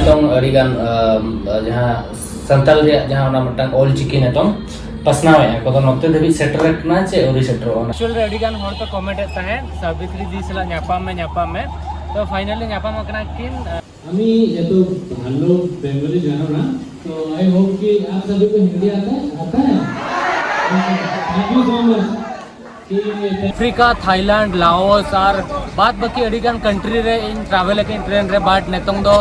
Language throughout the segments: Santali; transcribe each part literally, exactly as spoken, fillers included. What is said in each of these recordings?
ᱱᱤᱛᱚᱝ ᱟᱹᱰᱤᱜᱟᱱ ᱟᱢ, ᱡᱟᱦᱟᱸ ᱥᱟᱱᱛᱟᱲ ᱨᱮᱭᱟᱜ ᱡᱟᱦᱟᱸ ᱚᱱᱟ ᱢᱤᱫᱴᱟᱝ ᱚᱞ ᱪᱤᱠᱤ ᱱᱤᱛᱚᱝ ᱯᱟᱥᱱᱟᱣᱮᱫᱼᱟ ᱠᱚ, ᱱᱚᱛᱮ ᱫᱷᱟᱹᱵᱤᱡ ᱥᱮᱴᱮᱨ ᱟᱠᱟᱱᱟ ᱪᱮ ᱟᱹᱣᱨᱤ ᱥᱮᱴᱮᱨᱚᱜᱼᱟ? ᱮᱠᱪᱩᱭᱟᱞ ᱨᱮ ᱟᱹᱰᱤᱜᱟᱱ ᱦᱚᱲ ᱠᱚ ᱠᱚᱢᱮᱱᱴ ᱮᱫ ᱛᱟᱦᱮᱸᱫ, "ᱥᱟᱵᱤᱛᱨᱤ ᱫᱤ ᱥᱟᱞᱟᱜ ᱧᱟᱯᱟᱢ ᱢᱮ, ᱧᱟᱯᱟᱢ ᱢᱮ", ᱛᱚ ᱯᱷᱟᱭᱱᱟᱞᱤ ᱧᱟᱯᱟᱢ ᱟᱠᱟᱱᱟ ᱠᱤᱱ᱾ আমি এত ভালো বেঙ্গলি জানো না, তো আই হোপ কি আপ সবই কো হিন্দি আতা আতা হ্যায়? Thank you so much. Africa, Thailand, Laos ᱟᱨ ᱵᱟᱫ ᱵᱟᱹᱠᱤ ᱟᱹᱰᱤ ᱜᱟᱱ ᱠᱟᱱᱴᱨᱤ ᱨᱮ ᱤᱧ ᱴᱨᱟᱵᱷᱮᱞ ᱟᱠᱟᱫᱟᱹᱧ ᱴᱨᱮᱱ ᱨᱮ, ᱵᱟᱴ ᱱᱤᱛᱚᱝ ᱫᱚ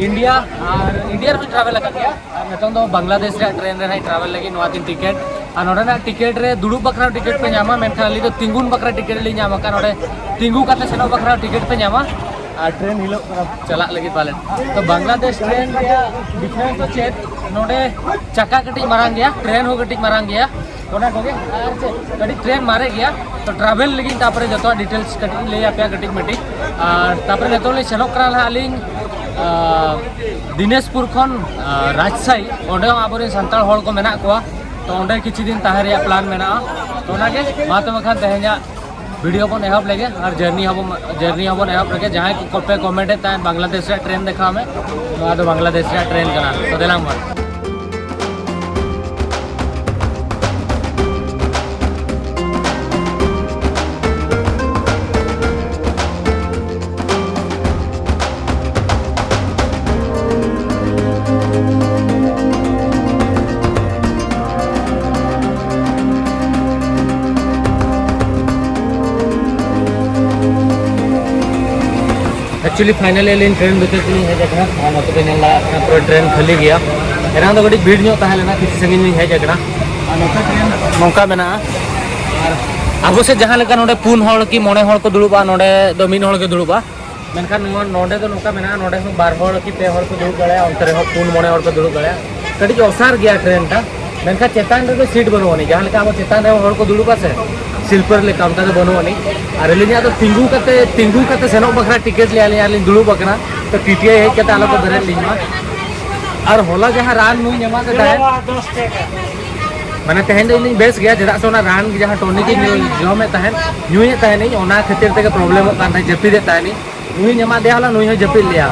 ᱤᱱᱰᱤᱭᱟ ᱟᱨ ᱤᱱᱰᱤᱭᱟ ᱨᱮᱦᱚᱸᱧ ᱴᱨᱟᱵᱷᱮᱞ ᱟᱠᱟᱫ ᱜᱮᱭᱟ᱾ ᱟᱨ ᱱᱤᱛᱚᱝ ᱫᱚ ᱵᱟᱝᱞᱟᱫᱮᱥ ᱨᱮᱭᱟᱜ ᱴᱨᱮᱱ ᱨᱮ ᱦᱟᱸᱜ ᱴᱨᱟᱵᱷᱮᱞ ᱞᱟᱹᱜᱤᱫ ᱱᱚᱣᱟ ᱛᱤᱧ ᱴᱤᱠᱤᱴ᱾ ᱟᱨ ᱱᱚᱰᱮᱱᱟᱜ ᱴᱤᱠᱤᱴ ᱨᱮ ᱫᱩᱲᱩᱵ ᱵᱟᱠᱷᱨᱟ ᱴᱤᱠᱤᱴ ᱯᱮ ᱧᱟᱢᱟ, ᱢᱮᱱᱠᱷᱟᱱ ᱟᱹᱞᱤᱧ ᱫᱚ ᱛᱤᱸᱜᱩᱱ ᱵᱟᱠᱷᱨᱟ ᱴᱤᱠᱤᱴ ᱞᱤᱧ ᱧᱟᱢ ᱟᱠᱟᱫ᱾ ᱱᱚᱰᱮ ᱛᱤᱸᱜᱩ ᱠᱟᱛᱮ ᱥᱮᱱᱚᱜ ᱵᱟᱠᱷᱨᱟ ᱴᱤᱠᱤᱴ ᱯᱮ ᱧᱟᱢᱟ᱾ ᱟᱨ ᱴᱨᱮᱱ ᱦᱤᱞᱳᱜ ᱠᱟᱱᱟ ᱪᱟᱞᱟᱜ ᱞᱟᱹᱜᱤᱫ ᱯᱟᱞᱮᱱ᱾ ᱛᱚ ᱵᱟᱝᱞᱟᱫᱮᱥ ᱴᱨᱮᱱ ᱨᱮᱭᱟᱜ ᱰᱤᱯᱷᱟᱨᱮᱱᱥ ᱫᱚ ᱪᱮᱫ? ᱱᱚᱰᱮ ᱪᱟᱠᱟ ᱠᱟᱹᱴᱤᱡ ᱢᱟᱨᱟᱝ ᱜᱮᱭᱟ, ᱴᱨᱮᱱ ᱦᱚᱸ ᱠᱟᱹᱴᱤᱡ ᱢᱟᱨᱟᱝ ᱜᱮᱭᱟ, ᱚᱱᱟ ᱠᱚᱜᱮ᱾ ᱟᱨ ᱪᱮᱫ, ᱠᱟᱹᱴᱤᱡ ᱴᱨᱮᱱ ᱢᱟᱨᱮ ᱜᱮᱭᱟ᱾ ᱛᱚ ᱴᱨᱟᱵᱷᱮᱞ ᱞᱟᱹᱜᱤᱫ ᱛᱟᱯᱚᱨᱮ ᱡᱚᱛᱚᱣᱟᱜ ᱰᱤᱴᱮᱞᱥ ᱠᱟᱹᱴᱤᱡ ᱤᱧ ᱞᱟᱹᱭ ᱟᱯᱮᱭᱟ ᱠᱟᱹᱴᱤᱡ ᱢᱟᱹᱴᱤᱡ᱾ ᱟᱨ ᱛᱟᱯᱚᱨᱮ ᱱᱤᱛᱚᱜ ᱞᱤᱧ ᱥᱮᱱᱚᱜ ᱠᱟᱱᱟ ᱱᱟᱦᱟᱜ ᱟᱹᱞᱤᱧ, ᱟᱸ, ᱫᱤᱱᱟᱡᱽᱯᱩᱨ ᱠᱷᱚᱱ, ᱟᱸ, ᱨᱟᱡᱽᱥᱟᱦᱤ, ᱚᱸᱰᱮ ᱦᱚᱸ ᱟᱵᱚᱨᱮᱱ ᱥᱟᱱᱛᱟᱲ ᱦᱚᱲ ᱠᱚ ᱢᱮᱱᱟᱜ ᱠᱚᱣᱟ᱾ ᱛᱚ ᱚᱸᱰᱮ ᱠᱤᱪᱷᱩ ᱫᱤᱱ ᱛᱟᱦᱮᱸ ᱨᱮᱭᱟᱜ ᱯᱞᱟᱱ ᱢᱮᱱᱟᱜᱼᱟ᱾ ᱛᱚ ᱚᱱᱟᱜᱮ, ᱢᱟ ᱛᱚᱵᱮ ᱠᱷᱟᱱ ᱛᱮᱦᱮᱧᱟᱜ ᱵᱷᱤᱰᱤᱭᱳ ᱵᱚᱱ ᱮᱦᱚᱵ ᱞᱮᱜᱮ ᱟᱨ ᱡᱟᱨᱱᱤ ᱦᱚᱸᱵᱚᱱ, ᱡᱟᱨᱱᱤ ᱦᱚᱸᱵᱚᱱ ᱮᱦᱚᱵ ᱞᱮᱜᱮ᱾ ᱡᱟᱦᱟᱸᱭ ᱠᱚ ᱯᱮ ᱠᱚᱢᱮᱱᱴ ᱮᱫ ᱛᱟᱦᱮᱸᱫ, "ᱵᱟᱝᱞᱟᱫᱮᱥ ᱨᱮᱭᱟᱜ ᱴᱨᱮᱱ ᱫᱮᱠᱷᱟᱣ ᱢᱮ", ᱱᱚᱣᱟ ᱫᱚ ᱵᱟᱝᱞᱟᱫᱮᱥ ᱨᱮᱭᱟᱜ ᱴᱨᱮᱱ ᱠᱟᱱᱟ᱾ ᱛᱚ ᱫᱮᱞᱟᱝ ᱵᱚᱱ᱾ ᱮᱠᱪᱩᱭᱮᱞᱤ ᱯᱷᱟᱭᱱᱟᱞᱤ ᱟᱹᱞᱤᱧ ᱴᱨᱮᱱ ᱵᱷᱤᱛᱤᱨ ᱛᱮᱞᱤᱧ ᱦᱮᱡ ᱟᱠᱟᱱᱟ ᱟᱨ ᱱᱚᱛᱮ ᱯᱮ ᱧᱮᱞ ᱫᱟᱲᱮᱭᱟᱜ ᱠᱟᱱᱟ ᱯᱩᱨᱟᱹ ᱴᱨᱮᱱ ᱠᱷᱟᱹᱞᱤ ᱜᱮᱭᱟ᱾ ᱮᱱᱟᱝ ᱫᱚ ᱠᱟᱹᱴᱤᱡ ᱵᱷᱤᱲ ᱧᱚᱜ ᱛᱟᱦᱮᱸ ᱞᱮᱱᱟ, ᱠᱤᱪᱷᱩ ᱥᱟᱺᱜᱤᱧ ᱞᱤᱧ ᱦᱮᱡ ᱟᱠᱟᱱᱟ᱾ ᱟᱨ ᱱᱚᱝᱠᱟ ᱴᱨᱮᱱ ᱱᱚᱝᱠᱟ ᱢᱮᱱᱟᱜᱼᱟ᱾ ᱟᱨ ᱟᱵᱚ ᱥᱮᱫ ᱡᱟᱦᱟᱸ ᱞᱮᱠᱟ ᱱᱚᱰᱮ ᱯᱩᱱ ᱦᱚᱲ ᱠᱤ ᱢᱚᱬᱮ ᱦᱚᱲ ᱠᱚ ᱫᱩᱲᱩᱵᱼᱟ, ᱱᱚᱰᱮ ᱫᱚ ᱢᱤᱫ ᱦᱚᱲ ᱜᱮ ᱫᱩᱲᱩᱵᱼᱟ᱾ ᱢᱮᱱᱠᱷᱟᱱ ᱱᱚᱣᱟ, ᱱᱚᱰᱮ ᱫᱚ ᱱᱚᱝᱠᱟ ᱢᱮᱱᱟᱜᱼᱟ, ᱱᱚᱰᱮ ᱦᱚᱸ ᱵᱟᱨ ᱦᱚᱲ ᱠᱤ ᱯᱮ ᱦᱚᱲ ᱠᱚ ᱫᱩᱲᱩᱵ ᱫᱟᱲᱮᱭᱟᱜᱼᱟ, ᱚᱱᱛᱮ ᱨᱮᱦᱚᱸ ᱯᱩᱱ ᱢᱚᱬᱮ ᱦᱚᱲ ᱠᱚ ᱫᱩᱲᱩᱵ ᱫᱟᱲᱮᱭᱟᱜᱼᱟ᱾ ᱠᱟᱹᱴᱤᱡ ᱚᱥᱟᱨ ᱜᱮᱭᱟ ᱴᱨᱮᱱ ᱴᱟ, ᱢᱮᱱᱠᱷᱟᱱ ᱪᱮᱛᱟᱱ ᱨᱮᱫᱚ ᱥᱤᱴ ᱵᱟᱹᱱᱩᱜ ᱟᱹᱱᱤᱡ᱾ ᱡᱟᱦᱟᱸ ᱞᱮᱠᱟ ᱟᱵᱚ ᱪᱮᱛᱟᱱ ᱨᱮ ᱦᱚᱲ ᱠᱚ ᱫᱩᱲᱩᱵᱼᱟ ᱥᱮ, ᱥᱤᱞᱯᱟᱨ ᱞᱮᱠᱟ, ᱚᱱᱠᱟ ᱫᱚ ᱵᱟᱹᱱᱩᱜ ᱟᱹᱱᱤᱡ᱾ ᱟᱨ ᱟᱹᱞᱤᱧᱟᱜ ᱫᱚ ᱛᱤᱸᱜᱩ ᱠᱟᱛᱮ, ᱛᱤᱸᱜᱩ ᱠᱟᱛᱮ ᱥᱮᱱᱚᱜ ᱵᱟᱠᱷᱨᱟ ᱴᱤᱠᱤᱴ ᱞᱮᱫᱼᱟ ᱞᱤᱧ, ᱟᱨ ᱞᱤᱧ ᱫᱩᱲᱩᱵ ᱟᱠᱟᱱᱟ᱾ ᱛᱚ ᱴᱤ ᱴᱤ ᱟᱭ ᱦᱮᱡ ᱠᱟᱛᱮ ᱟᱞᱚ ᱠᱚ ᱵᱮᱨᱮᱫ ᱞᱤᱧ ᱢᱟ᱾ ᱟᱨ ᱦᱚᱞᱟ ᱡᱟᱦᱟᱸ ᱨᱟᱱ ᱱᱩᱭ ᱮᱢᱟᱫᱮ ᱛᱟᱦᱮᱸᱫ, ᱢᱟᱱᱮ ᱛᱮᱦᱮᱧ ᱫᱚ ᱤᱧ ᱫᱩᱧ ᱵᱮᱥ ᱜᱮᱭᱟ, ᱪᱮᱫᱟᱜ ᱥᱮ ᱚᱱᱟ ᱨᱟᱱ ᱜᱮ ᱡᱟᱦᱟᱸ ᱴᱚᱱᱤᱠ ᱤᱧ ᱧᱩ-, ᱡᱚᱢᱮᱫ ᱛᱟᱦᱮᱸᱫ, ᱧᱩᱭᱮᱫ ᱛᱟᱦᱮᱱᱤᱧ, ᱚᱱᱟ ᱠᱷᱟᱹᱛᱤᱨ ᱛᱮᱜᱮ ᱯᱨᱚᱵᱞᱮᱢᱚᱜ ᱠᱟᱱ ᱛᱟᱦᱮᱸᱫ, ᱡᱟᱹᱯᱤᱫᱮᱫ ᱛᱟᱦᱮᱱᱤᱧ᱾ ᱱᱩᱭ ᱮᱢᱟᱫᱮᱭᱟ ᱦᱚᱞᱟ, ᱱᱩᱭ ᱦᱚᱸᱭ ᱡᱟᱹᱯᱤᱫ ᱞᱮᱭᱟ᱾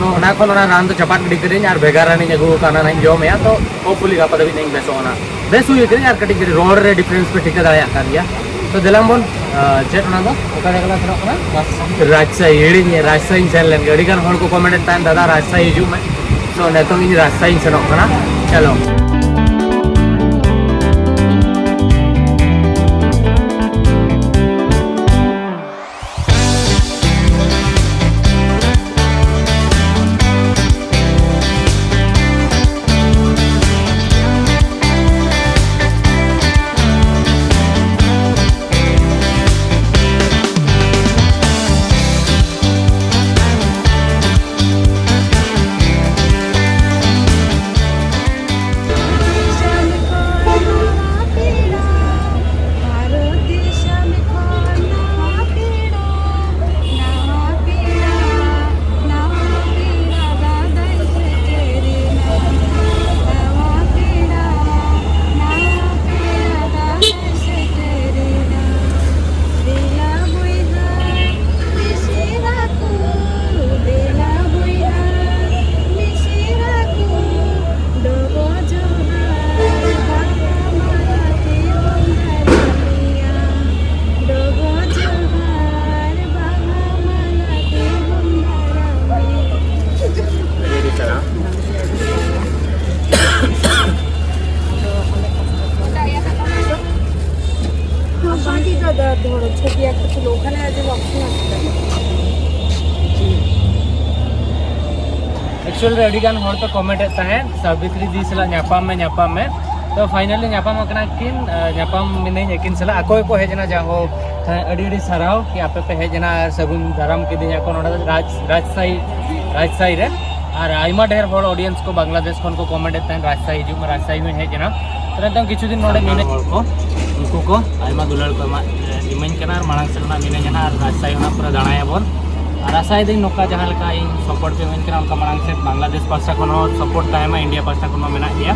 ᱚᱱᱟ ᱠᱷᱚᱱ ᱚᱱᱟ ᱨᱟᱱ ᱫᱚ ᱪᱟᱯᱟᱫ ᱜᱤᱰᱤ ᱠᱟᱹᱫᱟᱹᱧ ᱟᱨ ᱵᱷᱮᱜᱟᱨ ᱨᱟᱱᱤᱧ ᱟᱹᱜᱩ ᱟᱠᱟᱫᱟ, ᱚᱱᱟ ᱱᱟᱜ ᱤᱧ ᱡᱚᱢᱮᱜᱼᱟ᱾ ᱛᱚ hopefully ᱜᱟᱯᱟ ᱫᱷᱟᱹᱵᱤᱡ ᱤᱧ ᱵᱮᱥᱚᱜᱼᱟ᱾ ᱚᱱᱟ ᱵᱮᱥ ᱦᱩᱭ ᱠᱟᱹᱫᱟᱹᱧ ᱟᱨ ᱠᱟᱹᱴᱤᱡ ᱠᱟᱹᱴᱤᱡ ᱨᱚᱲ ᱨᱮ difference ᱯᱮ ᱴᱷᱤᱠᱟᱹ ᱫᱟᱲᱮᱭᱟᱜ ᱠᱟᱱ ᱜᱮᱭᱟ᱾ ᱛᱚ ᱫᱮᱞᱟᱝ ᱵᱚᱱ, ᱟᱸ, ᱪᱮᱫ ᱚᱱᱟ ᱫᱚ? ᱚᱠᱟ ᱡᱟᱭᱜᱟ ᱞᱟᱝ ᱥᱮᱱᱚᱜ ᱠᱟᱱᱟ? ᱨᱟᱡᱽᱥᱟᱦᱤ᱾ ᱦᱤᱲᱤᱧ, ᱨᱟᱡᱽᱥᱟᱦᱤᱧ ᱥᱮᱱ ᱞᱮᱱ ᱜᱮ᱾ ᱟᱹᱰᱤ ᱜᱟᱱ ᱦᱚᱲ ᱠᱚ comment ᱮᱫ ᱛᱟᱦᱮᱱ, "ᱫᱟᱫᱟ, ᱨᱟᱡᱽᱥᱟᱦᱤ ᱦᱤᱡᱩᱜ ᱢᱮ᱾" So ᱱᱤᱛᱚᱝ ᱤᱧ ᱨᱟᱡᱽᱥᱟᱦᱤᱧ ᱥᱮᱱᱚᱜ ᱠᱟᱱᱟ᱾ ᱪᱚᱞᱚ᱾ हाँ, बाकी का दर्द हो रहा, छुटिया कुछ लोग हैं ना, ऐसे वक्त में। Actually ᱨᱮ ᱟᱹᱰᱤ ᱜᱟᱱ ᱦᱚᱲ ᱠᱚ comment ᱮᱫ ᱛᱟᱦᱮᱸᱫ, "ᱥᱟᱵᱤᱛᱨᱤ ᱫᱤ ᱥᱟᱞᱟᱜ ᱧᱟᱯᱟᱢ ᱢᱮ, ᱧᱟᱯᱟᱢ ᱢᱮ᱾" ᱛᱚ finally ᱧᱟᱯᱟᱢ ᱟᱠᱟᱱᱟ ᱠᱤᱱ, ᱟᱸ, ᱧᱟᱯᱟᱢ ᱢᱤᱱᱟᱹᱧ ᱟᱹᱠᱤᱱ ᱥᱟᱞᱟᱜ᱾ ᱟᱠᱚ ᱜᱮᱠᱚ ᱦᱮᱡ ᱮᱱᱟ, ᱡᱟᱦᱳ, ᱦᱮᱸ, ᱟᱹᱰᱤ ᱟᱹᱰᱤ ᱥᱟᱨᱦᱟᱣ ᱠᱤ ᱟᱯᱮ ᱯᱮ ᱦᱮᱡ ᱮᱱᱟ ᱟᱨ ᱥᱟᱹᱜᱩᱱ ᱫᱟᱨᱟᱢ ᱠᱤᱫᱤᱧᱟ ᱠᱚ ᱱᱚᱰᱮ ᱨᱟᱡᱽ, ᱨᱟᱡᱽᱥᱟᱦᱤ, ᱨᱟᱡᱽᱥᱟᱦᱤ ᱨᱮ᱾ ᱟᱨ ᱟᱭᱢᱟ ᱰᱷᱮᱨ ᱦᱚᱲ audience ᱠᱚ ᱵᱟᱝᱞᱟᱫᱮᱥ ᱠᱷᱚᱱ ᱠᱚ comment ᱮᱫ ᱛᱟᱦᱮᱸᱫ, "ᱨᱟᱡᱽᱥᱟᱦᱤ ᱦᱤᱡᱩᱜ ᱢᱮ, ᱨᱟᱡᱽᱥᱟᱦᱤ ᱦᱩᱧ ᱦᱮᱡ ᱮᱱᱟ᱾" ᱛᱚ ᱱᱤᱛᱚᱝ ᱠᱤᱪᱷᱩ ᱫᱤᱱ ᱱᱚᱰᱮ ᱥᱟᱱᱛᱟᱲ ᱢᱤᱱᱟᱹᱧ ᱦᱚᱲ ᱠᱚ, ᱩᱱᱠᱩ ᱠᱚ ᱟᱭᱢᱟ ᱫᱩᱞᱟᱹᱲ ᱠᱚ ᱮᱢᱟ, ᱤᱢᱟᱹᱧ ᱠᱟᱱᱟ ᱟᱨ ᱢᱟᱲᱟᱝ ᱥᱮᱫ ᱚᱱᱟ ᱢᱤᱱᱟᱹᱧᱟ ᱱᱟᱦᱟᱜ ᱟᱨ ᱨᱟᱡᱽᱥᱟᱦᱤ ᱚᱱᱟ ᱯᱩᱨᱟᱹ ᱫᱟᱬᱟᱭᱟᱵᱚᱱ᱾ ᱟᱨ ᱟᱥᱟᱭᱮᱫᱟᱹᱧ ᱱᱚᱝᱠᱟ ᱡᱟᱦᱟᱸ ᱞᱮᱠᱟ ᱤᱧ support ᱯᱮ ᱤᱢᱟᱹᱧ ᱠᱟᱱᱟ, ᱚᱱᱠᱟ ᱢᱟᱲᱟᱝ ᱥᱮᱫ ᱵᱟᱝᱞᱟᱫᱮᱥ ᱯᱟᱦᱴᱟ ᱠᱷᱚᱱ ᱦᱚᱸ support ᱛᱟᱦᱮᱸ ᱢᱟ, ᱤᱱᱰᱤᱭᱟ ᱯᱟᱦᱴᱟ ᱠᱷᱚᱱ ᱢᱟ ᱢᱮᱱᱟᱜ ᱜᱮᱭᱟ᱾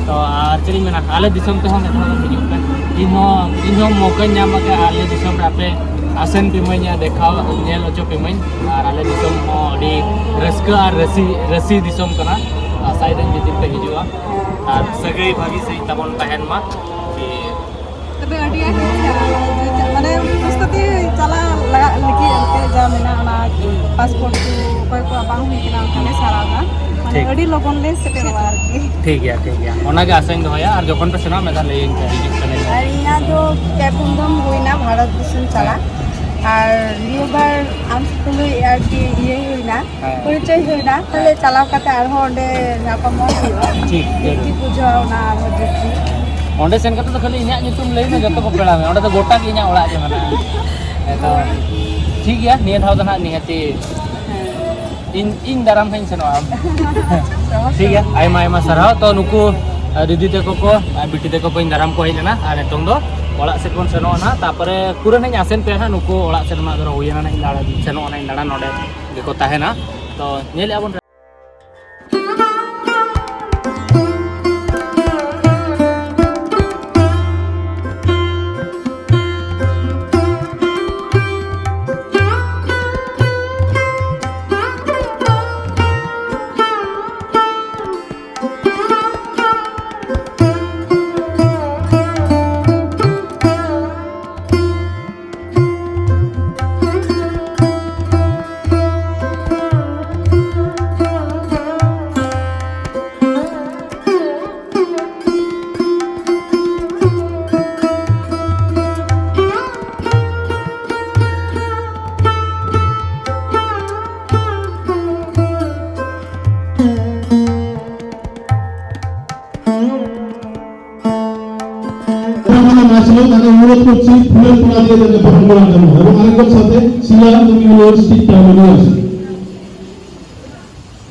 ᱛᱚ ᱟᱨ ᱪᱮᱫ ᱤᱧ ᱢᱮᱱᱟ, ᱟᱞᱮ ᱫᱤᱥᱚᱢ ᱛᱮᱦᱚᱸ ᱢᱤᱫ ᱫᱷᱟᱣ ᱦᱤᱡᱩᱜ ᱯᱮ᱾ ᱤᱧ ᱦᱚᱸ, ᱤᱧ ᱦᱚᱸ ᱢᱚᱠᱟᱧ ᱧᱟᱢ ᱟᱠᱟᱫᱼᱟ ᱟᱞᱮ ᱫᱤᱥᱚᱢ ᱨᱮ ᱟᱯᱮ ᱟᱥᱮᱱ ᱯᱮ ᱢᱟᱹᱧ ᱟᱨ ᱫᱮᱠᱷᱟᱣ ᱧᱮᱞ ᱦᱚᱪᱚ ᱯᱮ ᱢᱟᱹᱧ᱾ ᱟᱨ ᱟᱞᱮ ᱫᱤᱥᱚᱢ ᱦᱚᱸ ᱟᱹᱰᱤ ᱨᱟᱹᱥᱠᱟᱹ ᱟᱨ ᱨᱟᱹᱥᱤ ᱨᱟᱹᱥᱤ ᱫᱤᱥᱚᱢ ᱠᱟᱱᱟ᱾ ᱟᱥᱟᱭ ᱫᱟᱹᱧ ᱡᱩᱫᱤ ᱯᱮ ᱦᱤᱡᱩᱜᱼᱟ ᱟᱨ ᱥᱟᱹᱜᱟᱹᱭ ᱵᱷᱟᱹᱜᱤ ᱥᱟᱹᱦᱤᱡ ᱛᱟᱵᱚᱱ ᱛᱟᱦᱮᱱ ᱢᱟ᱾ ᱛᱚᱵᱮ ᱟᱹᱰᱤ ᱟᱸᱴ ᱤᱪᱪᱷᱟ, ᱢᱟᱱᱮ ᱯᱨᱚᱥᱛᱩᱛᱤ ᱪᱟᱞᱟᱜ ᱞᱟᱜᱟᱜ ᱞᱟᱹᱜᱤᱫ ᱮᱱᱛᱮ ᱡᱟ ᱢᱮᱱᱟᱜᱼᱟ ᱚᱱᱟ ᱯᱟᱥᱯᱳᱨᱴ ᱠᱚ ᱚᱠᱚᱭ ᱠᱚᱣᱟᱜ ᱵᱟᱝ ᱦᱩᱭ ᱠᱟᱱᱟ ᱚᱱᱠᱟ ᱞᱮ ᱥᱟᱨᱟᱣ ᱫᱟ᱾ ᱢᱟᱱᱮ ᱴᱷᱤᱠ᱾ ᱟᱹᱰᱤ ᱞᱚᱜᱚᱱ ᱞᱮ ᱥᱮᱴᱮᱨᱚᱜᱼᱟ ᱟᱨᱠᱤ᱾ ᱴᱷᱤᱠ ᱜᱮᱭᱟ, ᱴᱷᱤᱠ ᱜᱮᱭᱟ, ᱚᱱᱟᱜᱮ ᱟᱥᱟᱧ ᱫᱚᱦᱚᱭᱟ᱾ ᱟᱨ ᱡᱚᱠᱷᱚᱱ ᱯᱮ ᱥᱮᱱᱚᱜᱼᱟ ᱢᱮᱱᱫᱟ ᱞᱟᱹᱭᱟᱹᱧ ᱯᱮ ᱦᱤᱡᱩᱜ ᱠᱟᱹᱱᱟᱹᱧ᱾ ᱟᱨ ᱤᱧᱟᱹᱜ ᱫᱚ ᱯᱮ ᱯᱩᱱ ᱫᱚᱢ ᱦᱩᱭᱱᱟ ᱵᱷᱟᱨᱚᱛ ᱫᱤᱥᱚᱢ ᱪᱟᱞᱟᱜ᱾ ᱟᱨ ᱱᱤᱭᱟᱹ ᱵᱟᱨ ᱟᱢ ᱥᱟᱛᱮ ᱞᱟᱹᱭ ᱟᱨᱠᱤ ᱤᱭᱟᱹ ᱦᱩᱭᱱᱟ, ᱦᱮᱸ᱾ ᱯᱚᱨᱤᱪᱚᱭ ᱦᱩᱭᱱᱟ, ᱛᱟᱦᱞᱮ ᱪᱟᱞᱟᱣ ᱠᱟᱛᱮ ᱟᱨᱦᱚᱸ ᱚᱸᱰᱮ ᱧᱟᱯᱟᱢᱚᱜ ᱦᱩᱭᱩᱜᱼᱟ᱾ ᱴᱷᱤᱠ, ᱡᱟᱹᱥᱛᱤ ᱡᱟᱹᱨᱩᱲ᱾ ᱵᱩᱡᱷᱟᱹᱣᱟ ᱚᱱᱟ ᱟᱨᱦᱚᱸ ᱡᱟᱹᱥᱛᱤ᱾ ᱚᱸᱰᱮ ᱥᱮᱱ ᱠᱟᱛᱮ ᱫᱚ ᱠᱷᱟᱹᱞᱤ ᱤᱧᱟᱹᱜ ᱧᱩᱛᱩᱢ ᱞᱟᱹᱭ ᱢᱮ, ᱡᱚᱛᱚ ᱠᱚ ᱯᱮᱲᱟ ᱢᱮ᱾ ᱚᱸᱰᱮ ᱫᱚ ᱜᱚᱴᱟ ᱜᱮ ᱤᱧᱟᱹᱜ ᱚᱲᱟᱜ ᱜᱮ ᱢᱮᱱᱟᱜᱼᱟ᱾ ᱦᱮᱸ ᱛᱚ, ᱴᱷᱤᱠ ᱜᱮᱭᱟ, ᱱᱤᱭᱟᱹ ᱫᱷᱟᱣ ᱫᱚ ᱱᱟᱦᱟᱜ ᱱᱤᱦᱟᱹᱛᱤ ᱤᱧ, ᱤᱧ ᱫᱟᱨᱟᱢ ᱦᱟᱸᱜ ᱤᱧ ᱥᱮᱱᱚᱜᱼᱟ᱾ ᱴᱷᱤᱠ ᱜᱮᱭᱟ, ᱟᱭᱢᱟ ᱟᱭᱢᱟ ᱥᱟᱨᱦᱟᱣ᱾ ᱛᱚ, ᱱᱩᱠᱩ, ᱟ, ᱫᱤᱫᱤ ᱛᱟᱠᱚ ᱠᱚ, ᱟ, ᱵᱤᱴᱤ ᱛᱟᱠᱚ ᱠᱚᱧ ᱫᱟᱨᱟᱢ ᱠᱚ ᱦᱮᱡ ᱮᱱᱟ᱾ ᱟᱨ ᱱᱤᱛᱚᱝ ᱫᱚ ᱚᱲᱟᱜ ᱥᱮᱫ ᱵᱚᱱ ᱥᱮᱱᱚᱜᱼᱟ ᱱᱟᱦᱟᱜ᱾ ᱛᱟᱨᱯᱚᱨᱮ ᱯᱩᱨᱟᱹ ᱱᱟᱦᱟᱜ ᱤᱧ ᱟᱥᱮᱱ ᱯᱮᱭᱟ ᱱᱟᱦᱟᱜ᱾ ᱱᱩᱠᱩ ᱚᱲᱟᱜ ᱥᱮᱫ ᱨᱮᱱᱟᱜ ᱫᱷᱚᱨᱚ ᱦᱩᱭᱮᱱᱟ ᱱᱟᱦᱟᱜ, ᱤᱧ ᱫᱟᱬᱟᱱ, ᱥᱮᱱᱚᱜᱼᱟ ᱱᱟᱦᱟᱜ ᱤᱧ ᱫᱟᱬᱟᱱ, ᱱᱚᱰᱮ ᱜᱮᱠᱚ ᱛᱟᱦᱮᱱᱟ᱾ ᱛᱚ, ᱧᱮᱞᱮᱫᱼᱟ ᱵᱚᱱ᱾ এবার আমরা ন্যাশনাল তাদের অনুরোধ করছি ফুলের তোড়া দিয়ে তাদের ভাঙন লাগানো এবং আরেকজন সাথে শিলা তুমি হলো স্টিকটা হলো নিয়ে আসো।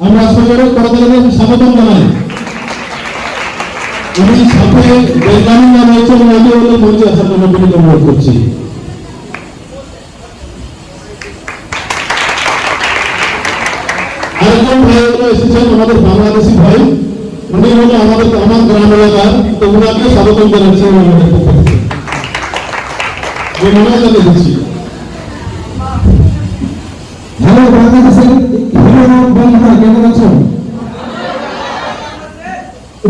আমরা সবাই করতালি দিয়ে স্বাগতম জানাই। উনি সাথে বেঞ্জামিন নাম হয়েছে, ওনাকে হলো মঞ্চে আসার জন্য বিনীত অনুরোধ করছি। আরেকজন ভাই হলো এসেছেন, আমাদের বাংলাদেশি ভাই, উনি হলো আমাদের, আমার গ্রাম এলাকার, তো ওনাকে স্বাগতম জানাচ্ছি আমি আমাদের পক্ষ থেকে। যে মনে হয় তাকে দিচ্ছি। হ্যালো, বাংলাদেশের হিরো নাম বন্ধুরা, কেমন আছো?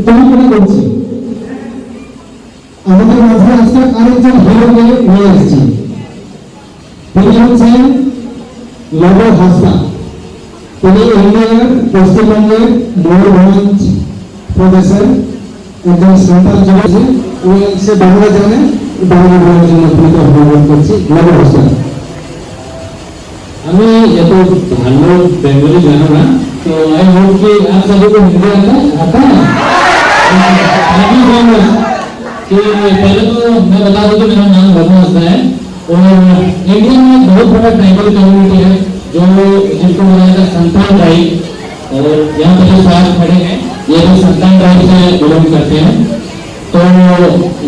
তো আমি মনে করছি আমাদের মাঝে আজকে আরেকজন হিরোকে নিয়ে এসেছি। তিনি হচ্ছেন লব হাসদা। তিনি ইন্ডিয়ার পশ্চিমবঙ্গের ময়ূরভঞ্জ প্রদেশের একজন সাঁওতাল যুবক। এবং সে বাংলা জানে, বাংলা বলার জন্য আপনাকে আহ্বান করছি। লব হাসদা। আমি এত ভালো বেঙ্গলি জানো না, তো আই হোপ কি আপ সবকো হিন্দি আতা আতা হ্যায়? Thank you so much. তো পহলে তো मैं बता दूं कि मेरा नाम लबू हंसदा है और इंडिया में बहुत बड़ा ट्राइबल कम्युनिटी है जो जिनको बोला जाता है संथाल ट्राइब। और यहाँ पे जो साथ खड़े हैं, ये भी संथाल ट्राइब से बिलोंग करते हैं। तो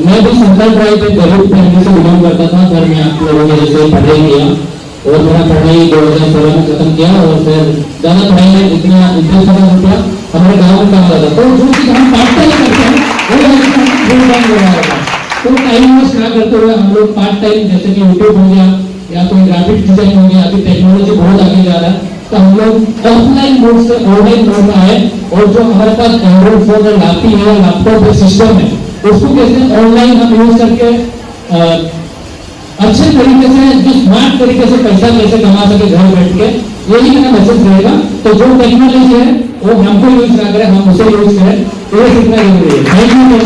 मैं भी संथाल ट्राइब एक गरीब फैमिली से बिलोंग करता था, सर। मैं आप लोगों के जैसे पढ़ाई किया और मेरा पढ़ाई दो हज़ार सोलह में खत्म किया और फिर ज़्यादा पढ़ाई में इतना इंटरेस्ट नहीं था। हमारे गांव में काम रहता, तो जो चीज़ हम पार्ट टाइम करते हैं, वो हम फुल टाइम हो रहा होता। तो टाइम वेस्ट ना करते हुए हम लोग पार्ट टाइम, जैसे कि यूट्यूब हो गया या कोई ग्राफिक डिजाइन हो गया, अभी टेक्नोलॉजी बहुत आगे जा रहा है, तो हम लोग ऑफलाइन मोड से ऑनलाइन मोड में आए और जो हमारे पास एंड्रॉइड फोन है, लापी है, लैपटॉप है, सिस्टम है, उसको कैसे ऑनलाइन हम यूज करके अच्छे तरीके से, जो स्मार्ट तरीके से पैसा कैसे कमा सके घर बैठ के, यही मेरा मैसेज रहेगा। तो जो टेक्नोलॉजी है, वो हमको यूज ना करें, हम उसे यूज करें। तो ये सीखना जरूरी है। Thank you.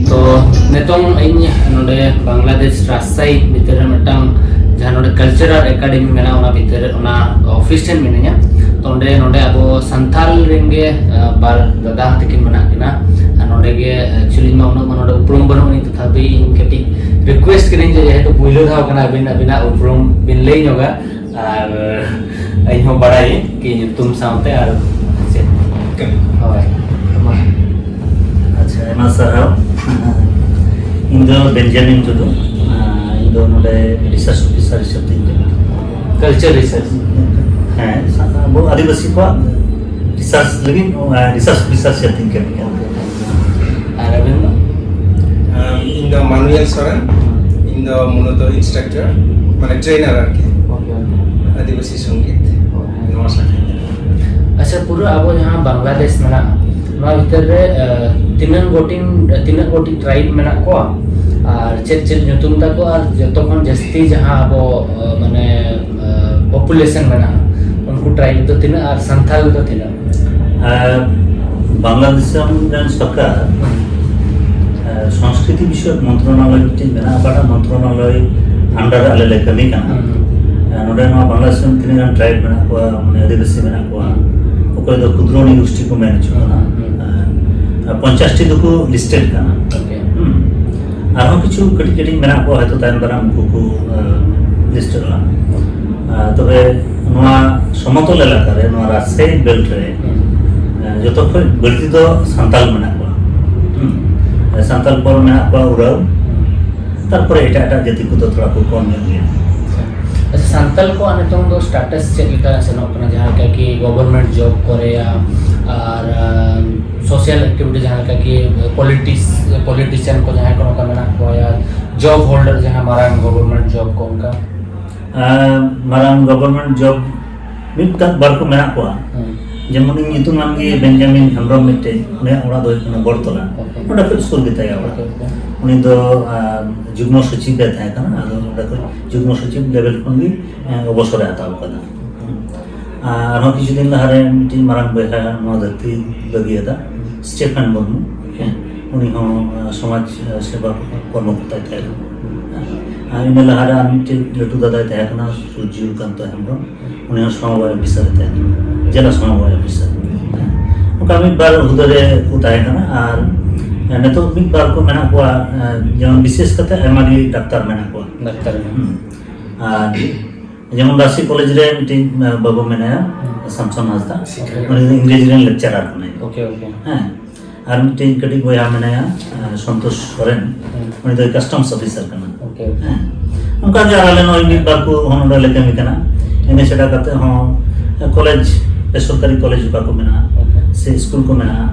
ᱛᱚ ᱱᱤᱛᱚᱝ ᱤᱧ ᱱᱚᱰᱮ ᱵᱟᱝᱞᱟᱫᱮᱥ ᱨᱟᱡᱽᱥᱟᱦᱤ ᱵᱷᱤᱛᱤᱨ ᱨᱮ ᱢᱤᱫᱴᱟᱝ ᱡᱟᱦᱟᱸ ᱱᱚᱰᱮ ᱠᱟᱞᱪᱟᱨᱟᱞ ᱮᱠᱟᱰᱮᱢᱤ ᱢᱮᱱᱟᱜᱼᱟ, ᱚᱱᱟ ᱵᱷᱤᱛᱤᱨ ᱨᱮ, ᱚᱱᱟ ᱚᱯᱷᱤᱥ ᱴᱷᱮᱱ ᱢᱤᱱᱟᱹᱧᱟ᱾ ᱛᱚ ᱚᱸᱰᱮ ᱱᱚᱰᱮ ᱟᱵᱚ ᱥᱟᱱᱛᱟᱞ ᱨᱮᱱ ᱜᱮ ᱵᱟᱨ ᱫᱟᱫᱟ ᱛᱟᱹᱠᱤᱱ ᱢᱮᱱᱟᱜ ᱠᱤᱱᱟ᱾ ᱟᱨ ᱱᱚᱰᱮ ᱜᱮ ᱮᱠᱪᱩᱭᱮᱞᱤ ᱤᱧ ᱢᱟ ᱩᱱᱟᱹᱜ ᱢᱟ ᱱᱚᱰᱮ ᱩᱯᱨᱩᱢ ᱵᱟᱹᱱᱩᱜ ᱟᱹᱱᱤᱡ, ᱛᱚᱛᱷᱟᱯᱤ ᱤᱧ ᱠᱟᱹᱴᱤᱡ ᱨᱤᱠᱩᱭᱮᱥᱴ ᱠᱟᱹᱱᱟᱹᱧ ᱡᱮ ᱡᱮᱦᱮᱛᱩ ᱯᱩᱭᱞᱩ ᱫᱷᱟᱣ ᱠᱟᱱᱟ, ᱟᱹᱵᱤᱱ ᱟᱹᱵᱤᱱᱟᱜ ᱩᱯᱨᱩᱢ ᱵᱤᱱ ᱞᱟᱹᱭ ᱧᱚᱜᱟ᱾ ᱟᱨ ᱤᱧ ᱦᱚᱸ ᱵᱟᱲᱟᱭᱟᱹᱧ ᱠᱤ ᱧᱩᱛᱩᱢ ᱥᱟᱶᱛᱮ ᱟᱨ ᱪᱮᱫ᱾ ᱦᱳᱭ᱾ ᱟᱪᱪᱷᱟ, ᱟᱭᱢᱟ ᱥᱟᱨᱦᱟᱣ᱾ ᱤᱧ ᱫᱚ ᱵᱮᱱᱡᱟᱢᱤᱱ ᱴᱩᱰᱩ᱾ ᱟᱨ ᱤᱧ ᱫᱚ ᱱᱚᱰᱮ ᱨᱤᱥᱟᱨᱪ ᱚᱯᱷᱤᱥᱟᱨ ᱦᱤᱥᱟᱹᱵ ᱛᱤᱧ ᱠᱟᱹᱢᱤ ᱠᱟᱱᱟ᱾ Culture research. ᱦᱮᱸ, ᱟᱵᱚ ᱟᱹᱫᱤᱵᱟᱹᱥᱤ ᱠᱚᱣᱟᱜ ᱨᱤᱥᱟᱨᱪ ᱞᱟᱹᱜᱤᱫ ᱨᱤᱥᱟᱨᱪ ᱚᱯᱷᱤᱥᱟᱨ ᱦᱤᱥᱟᱹᱵ ᱛᱤᱧ ᱠᱟᱹᱢᱤ ᱠᱟᱱᱟ᱾ ᱟᱨ ᱟᱵᱮᱱ ᱫᱚ? ᱤᱧ ᱫᱚ ᱢᱟᱱᱩᱭᱮᱞ ᱥᱚᱨᱮᱱ᱾ ᱤᱧ ᱫᱚ ᱢᱩᱞᱚᱛᱚ ᱤᱱᱥᱴᱨᱟᱠᱴᱚᱨ, ᱢᱟᱱᱮ ᱴᱨᱮᱱᱟᱨ ᱟᱨᱠᱤ, ᱟᱹᱫᱤᱵᱟᱹᱥᱤ ᱥᱚᱝᱜᱤᱛ ᱱᱚᱣᱟ ᱥᱟᱠᱷᱟ᱾ ᱟᱪᱪᱷᱟ, ᱯᱩᱨᱟᱹ ᱟᱵᱚ ᱡᱟᱦᱟᱸ ᱵᱟᱝᱞᱟᱫᱮᱥ ᱢᱮᱱᱟᱜᱼᱟ, ᱱᱚᱣᱟ ᱵᱷᱤᱛᱟᱹᱨ ᱨᱮ ᱛᱤᱱᱟᱹᱜ ᱜᱚᱴᱤᱝ ᱛᱤᱱᱟᱹᱜ ᱜᱚᱴᱤᱝ ᱴᱨᱟᱭᱤᱵᱽ ᱢᱮᱱᱟᱜ ᱠᱚᱣᱟ ᱟᱨ ᱪᱮᱫ ᱪᱮᱫ ᱧᱩᱛᱩᱢ ᱛᱟᱠᱚ ᱟᱨ ᱡᱚᱛᱚ ᱠᱷᱚᱱ ᱡᱟᱹᱥᱛᱤ ᱡᱟᱦᱟᱸ ᱟᱵᱚ ᱢᱟᱱᱮ ᱯᱚᱯᱩᱞᱮᱥᱚᱱ ᱢᱮᱱᱟᱜᱼᱟ, ᱩᱱᱠᱩ ᱴᱨᱟᱭᱤᱵᱽ ᱫᱚ ᱛᱤᱱᱟᱹᱜ ᱟᱨ ᱥᱟᱱᱛᱟᱲ ᱫᱚ ᱛᱤᱱᱟᱹᱜ? ᱟᱨ ᱵᱟᱝᱞᱟᱫᱮᱥ ᱨᱮᱱ ᱥᱚᱨᱠᱟᱨ ᱥᱚᱝᱥᱠᱨᱤᱛᱤ ᱵᱤᱥᱚᱭᱚᱠ ᱢᱚᱱᱛᱨᱚᱱᱟᱞᱚᱭ ᱢᱤᱫᱴᱮᱱ ᱢᱮᱱᱟᱜᱼᱟ, ᱚᱠᱟᱴᱟᱜ ᱢᱚᱱᱛᱨᱚᱱᱟᱞᱚᱭ ᱟᱱᱰᱟᱨ ᱨᱮ ᱟᱞᱮ ᱞᱮ ᱠᱟᱹᱢᱤ ᱠᱟᱱᱟ᱾ ᱱᱚᱰᱮ ᱱᱚᱣᱟ ᱵᱟᱝᱞᱟᱫᱮᱥ ᱨᱮᱱ ᱛᱤᱱᱟᱹᱜ ᱜᱟᱱ ᱴᱨᱟᱭᱤᱵᱽ ᱢᱮᱱᱟᱜ ᱠᱚᱣᱟ, ᱢᱟᱱᱮ ᱟᱹᱫᱤᱵᱟᱹᱥᱤ ᱢᱮᱱᱟᱜ ᱠᱚᱣᱟ, ᱚᱠᱚᱭ ᱫᱚ ᱠᱷᱩᱫᱨᱚ ᱱᱤᱜᱳᱥᱴᱤ ᱠᱚ ᱢᱮᱱ ᱦᱚᱪᱚᱜ ᱠᱟᱱᱟ, ᱯᱚᱧᱪᱟᱥᱴᱤ ᱫᱚᱠᱚ ᱞᱤᱥᱴᱮᱰ ᱠᱟᱱᱟ᱾ ᱟᱨᱦᱚᱸ ᱠᱤᱪᱷᱩ ᱠᱟᱹᱴᱤᱡ ᱠᱟᱹᱴᱤᱡ ᱢᱮᱱᱟᱜ ᱠᱚᱣᱟ, ᱦᱚᱭᱛᱳ ᱛᱟᱭᱚᱢ ᱫᱟᱨᱟᱢ ᱩᱱᱠᱩ ᱠᱚ ᱞᱤᱥᱴᱮᱰᱚᱜᱼᱟ᱾ ᱛᱚᱵᱮ ᱱᱚᱣᱟ ᱥᱚᱢᱚᱛᱚᱞ ᱮᱞᱟᱠᱟ ᱨᱮ, ᱱᱚᱣᱟ ᱨᱟᱡᱽᱥᱟᱦᱤ ᱵᱮᱞᱴ ᱨᱮ ᱡᱚᱛᱚ ᱠᱷᱚᱱ ᱵᱟᱹᱲᱛᱤ ᱫᱚ ᱥᱟᱱᱛᱟᱞ ᱢᱮᱱᱟᱜ ᱠᱚᱣᱟ᱾ ᱥᱟᱱᱛᱟᱞ ᱯᱚᱨ ᱢᱮᱱᱟᱜ ᱠᱚᱣᱟ ᱩᱨᱟᱣ, ᱛᱟᱨᱯᱚᱨᱮ ᱮᱴᱟᱜ ᱮᱴᱟᱜ ᱡᱟᱹᱛᱤ ᱠᱚᱫᱚ ᱛᱷᱚᱲᱟ ᱠᱚ ᱠᱚᱢ ᱧᱚᱜ ᱜᱮᱭᱟ᱾ ᱟᱪᱪᱷᱟ, ᱥᱟᱱᱛᱟᱞ ᱠᱚᱣᱟᱜ ᱱᱤᱛᱚᱝ ᱫᱚ ᱥᱴᱮᱴᱟᱥ ᱪᱮᱫ ᱞᱮᱠᱟ ᱥᱮᱱᱚᱜ ᱠᱟᱱᱟ? ᱡᱟᱦᱟᱸ ᱞᱮᱠᱟ ᱠᱤ ᱜᱚᱵᱷᱚᱨᱱᱢᱮᱱᱴ ᱡᱚᱵ ᱠᱚᱨᱮ ᱟᱨ ᱥᱳᱥᱟᱞ ᱮᱠᱴᱤᱵᱷᱤᱴᱤ, ᱡᱟᱦᱟᱸ ᱞᱮᱠᱟ ᱠᱤ ᱯᱚᱞᱤᱴᱤᱠᱥ ᱯᱚᱞᱤᱴᱤᱥᱤᱭᱟᱱ ᱠᱚ ᱡᱟᱦᱟᱸᱭ ᱠᱚ ᱱᱚᱝᱠᱟ ᱢᱮᱱᱟᱜ ᱠᱚᱣᱟ, ᱡᱚᱵ ᱦᱳᱞᱰᱟᱨ ᱡᱟᱦᱟᱸ ᱢᱟᱨᱟᱝ ᱜᱚᱵᱷᱚᱨᱱᱢᱮᱱᱴ ᱡᱚᱵ ᱠᱚ ᱚᱱᱠᱟ? ᱢᱟᱨᱟᱝ ᱜᱚᱵᱷᱚᱨᱱᱢᱮᱱᱴ ᱡᱚᱵ ᱢᱤᱫ ᱵᱟᱨ ᱠᱚ ᱢᱮᱱᱟᱜ ᱠᱚᱣᱟ᱾ ᱡᱮᱢᱚᱱ ᱤᱧ ᱧᱩᱛᱩᱢᱟᱱ ᱜᱮ ᱵᱮᱧᱡᱟᱢᱤᱱ ᱦᱮᱢᱵᱨᱚᱢ ᱢᱤᱫᱴᱮᱡ, ᱩᱱᱤᱭᱟᱜ ᱚᱲᱟᱜ ᱫᱚ ᱦᱩᱭᱩᱜ ᱠᱟᱱᱟ ᱵᱚᱲᱛᱚᱞᱟ᱾ ᱚᱸᱰᱮ ᱠᱷᱚᱱ ᱥᱩᱨ ᱜᱮᱛᱟᱭᱟ ᱚᱲᱟᱜ᱾ ᱩᱱᱤ ᱫᱚ ᱡᱩᱜᱽᱢᱚ ᱥᱚᱪᱤᱵ ᱮ ᱛᱟᱦᱮᱸ ᱠᱟᱱᱟ, ᱟᱫᱚ ᱚᱸᱰᱮ ᱠᱷᱚᱱ ᱡᱩᱜᱽᱢᱚ ᱥᱚᱪᱤᱵ ᱞᱮᱵᱮᱞ ᱠᱷᱚᱱ ᱜᱮ ᱚᱵᱚᱥᱚᱨ ᱮ ᱦᱟᱛᱟᱣ ᱠᱟᱫᱟ᱾ ᱟᱨᱦᱚᱸ ᱠᱤᱪᱷᱩ ᱫᱤᱱ ᱞᱟᱦᱟᱨᱮ ᱢᱤᱫᱴᱤᱡ ᱢᱟᱨᱟᱝ ᱵᱚᱭᱦᱟ ᱱᱚᱣᱟ ᱫᱷᱟᱹᱨᱛᱤ ᱵᱟᱹᱜᱤᱭᱟᱫᱟ, ᱥᱴᱤᱯᱷᱮᱱ ᱢᱩᱨᱢᱩ᱾ ᱩᱱᱤ ᱦᱚᱸ ᱥᱚᱢᱟᱡᱽ ᱥᱮᱵᱟ ᱠᱚᱨᱢᱚᱠᱚᱨᱛᱟᱭ ᱛᱟᱦᱮᱸ ᱠᱟᱱᱟ᱾ ᱟᱨ ᱤᱱᱟᱹ ᱞᱟᱦᱟᱨᱮ ᱟᱨ ᱢᱤᱫᱴᱮᱡ ᱞᱟᱹᱴᱩ ᱫᱟᱫᱟᱭ ᱛᱟᱦᱮᱸ ᱠᱟᱱᱟ ᱥᱩᱨᱡᱤᱵᱠᱟᱱᱛᱚ ᱦᱮᱢᱵᱨᱚᱢ, ᱩᱱᱤ ᱦᱚᱸ ᱥᱚᱢᱚᱵᱟᱭ ᱚᱯᱷᱤᱥᱟᱨ ᱮ ᱛᱟᱦᱮᱸ ᱠᱟᱱᱟ, ᱡᱮᱞᱟ ᱥᱚᱢᱚᱵᱟᱭ ᱚᱯᱷᱤᱥᱟᱨ᱾ ᱚᱱᱠᱟ ᱢᱤᱫ ᱵᱟᱨ ᱦᱩᱫᱟᱹ ᱨᱮ ᱠᱚ ᱛᱟᱦᱮᱸ ᱠᱟᱱᱟ᱾ ᱟᱨ ᱱᱤᱛᱚᱜ ᱢᱤᱫ ᱵᱟᱨ ᱠᱚ ᱢᱮᱱᱟᱜ ᱠᱚᱣᱟ, ᱡᱮᱢᱚᱱ ᱵᱤᱥᱮᱥ ᱠᱟᱛᱮ ᱟᱭᱢᱟ ᱜᱮ ᱰᱟᱠᱛᱟᱨ ᱢᱮᱱᱟᱜ ᱠᱚᱣᱟ᱾ ᱰᱟᱠᱛᱟᱨ᱾ ᱟᱨ ᱡᱮᱢᱚᱱ ᱨᱟᱹᱥᱤ ᱠᱚᱞᱮᱡᱽ ᱨᱮ ᱢᱤᱫᱴᱤᱡ ᱵᱟᱹᱵᱩ ᱢᱮᱱᱟᱭᱟ, ᱥᱟᱢᱥᱚᱱ ᱦᱟᱸᱥᱫᱟ, ᱩᱱᱤ ᱫᱚ ᱤᱝᱨᱮᱡᱤ ᱨᱮᱱ ᱞᱮᱠᱪᱟᱨᱟᱨ ᱠᱟᱱᱟᱭ᱾ Okay, okay. ᱦᱮᱸ, ᱟᱨ ᱢᱤᱫᱴᱤᱡ ᱠᱟᱹᱴᱤᱡ ᱵᱚᱭᱦᱟ ᱢᱮᱱᱟᱭᱟ, ᱥᱚᱱᱛᱳᱥ ᱥᱚᱨᱮᱱ, ᱩᱱᱤ ᱫᱚ ᱠᱟᱥᱴᱚᱢᱥ ᱚᱯᱷᱤᱥᱟᱨ ᱠᱟᱱᱟ᱾ ᱳᱠᱮ᱾ ᱦᱮᱸ, ᱚᱱᱠᱟ ᱜᱮ ᱟᱨ ᱟᱞᱮ ᱱᱚᱜᱼᱚᱭ ᱢᱤᱫ ᱵᱟᱨ ᱠᱚ ᱦᱚᱸ ᱱᱚᱰᱮ ᱞᱮ ᱠᱟᱹᱢᱤ ᱠᱟᱱᱟ᱾ ᱤᱱᱟᱹ ᱪᱷᱟᱰᱟ ᱠᱟᱛᱮ ᱦᱚᱸ ᱠᱚᱞᱮᱡᱽ, ᱵᱮᱥᱚᱨᱠᱟᱨᱤ ᱠᱚᱞᱮᱡᱽ ᱚᱠᱟ ᱠᱚ ᱢᱮᱱᱟᱜᱼᱟ, ᱥᱮ ᱥᱠᱩᱞ ᱠᱚ ᱢᱮᱱᱟᱜᱼᱟ,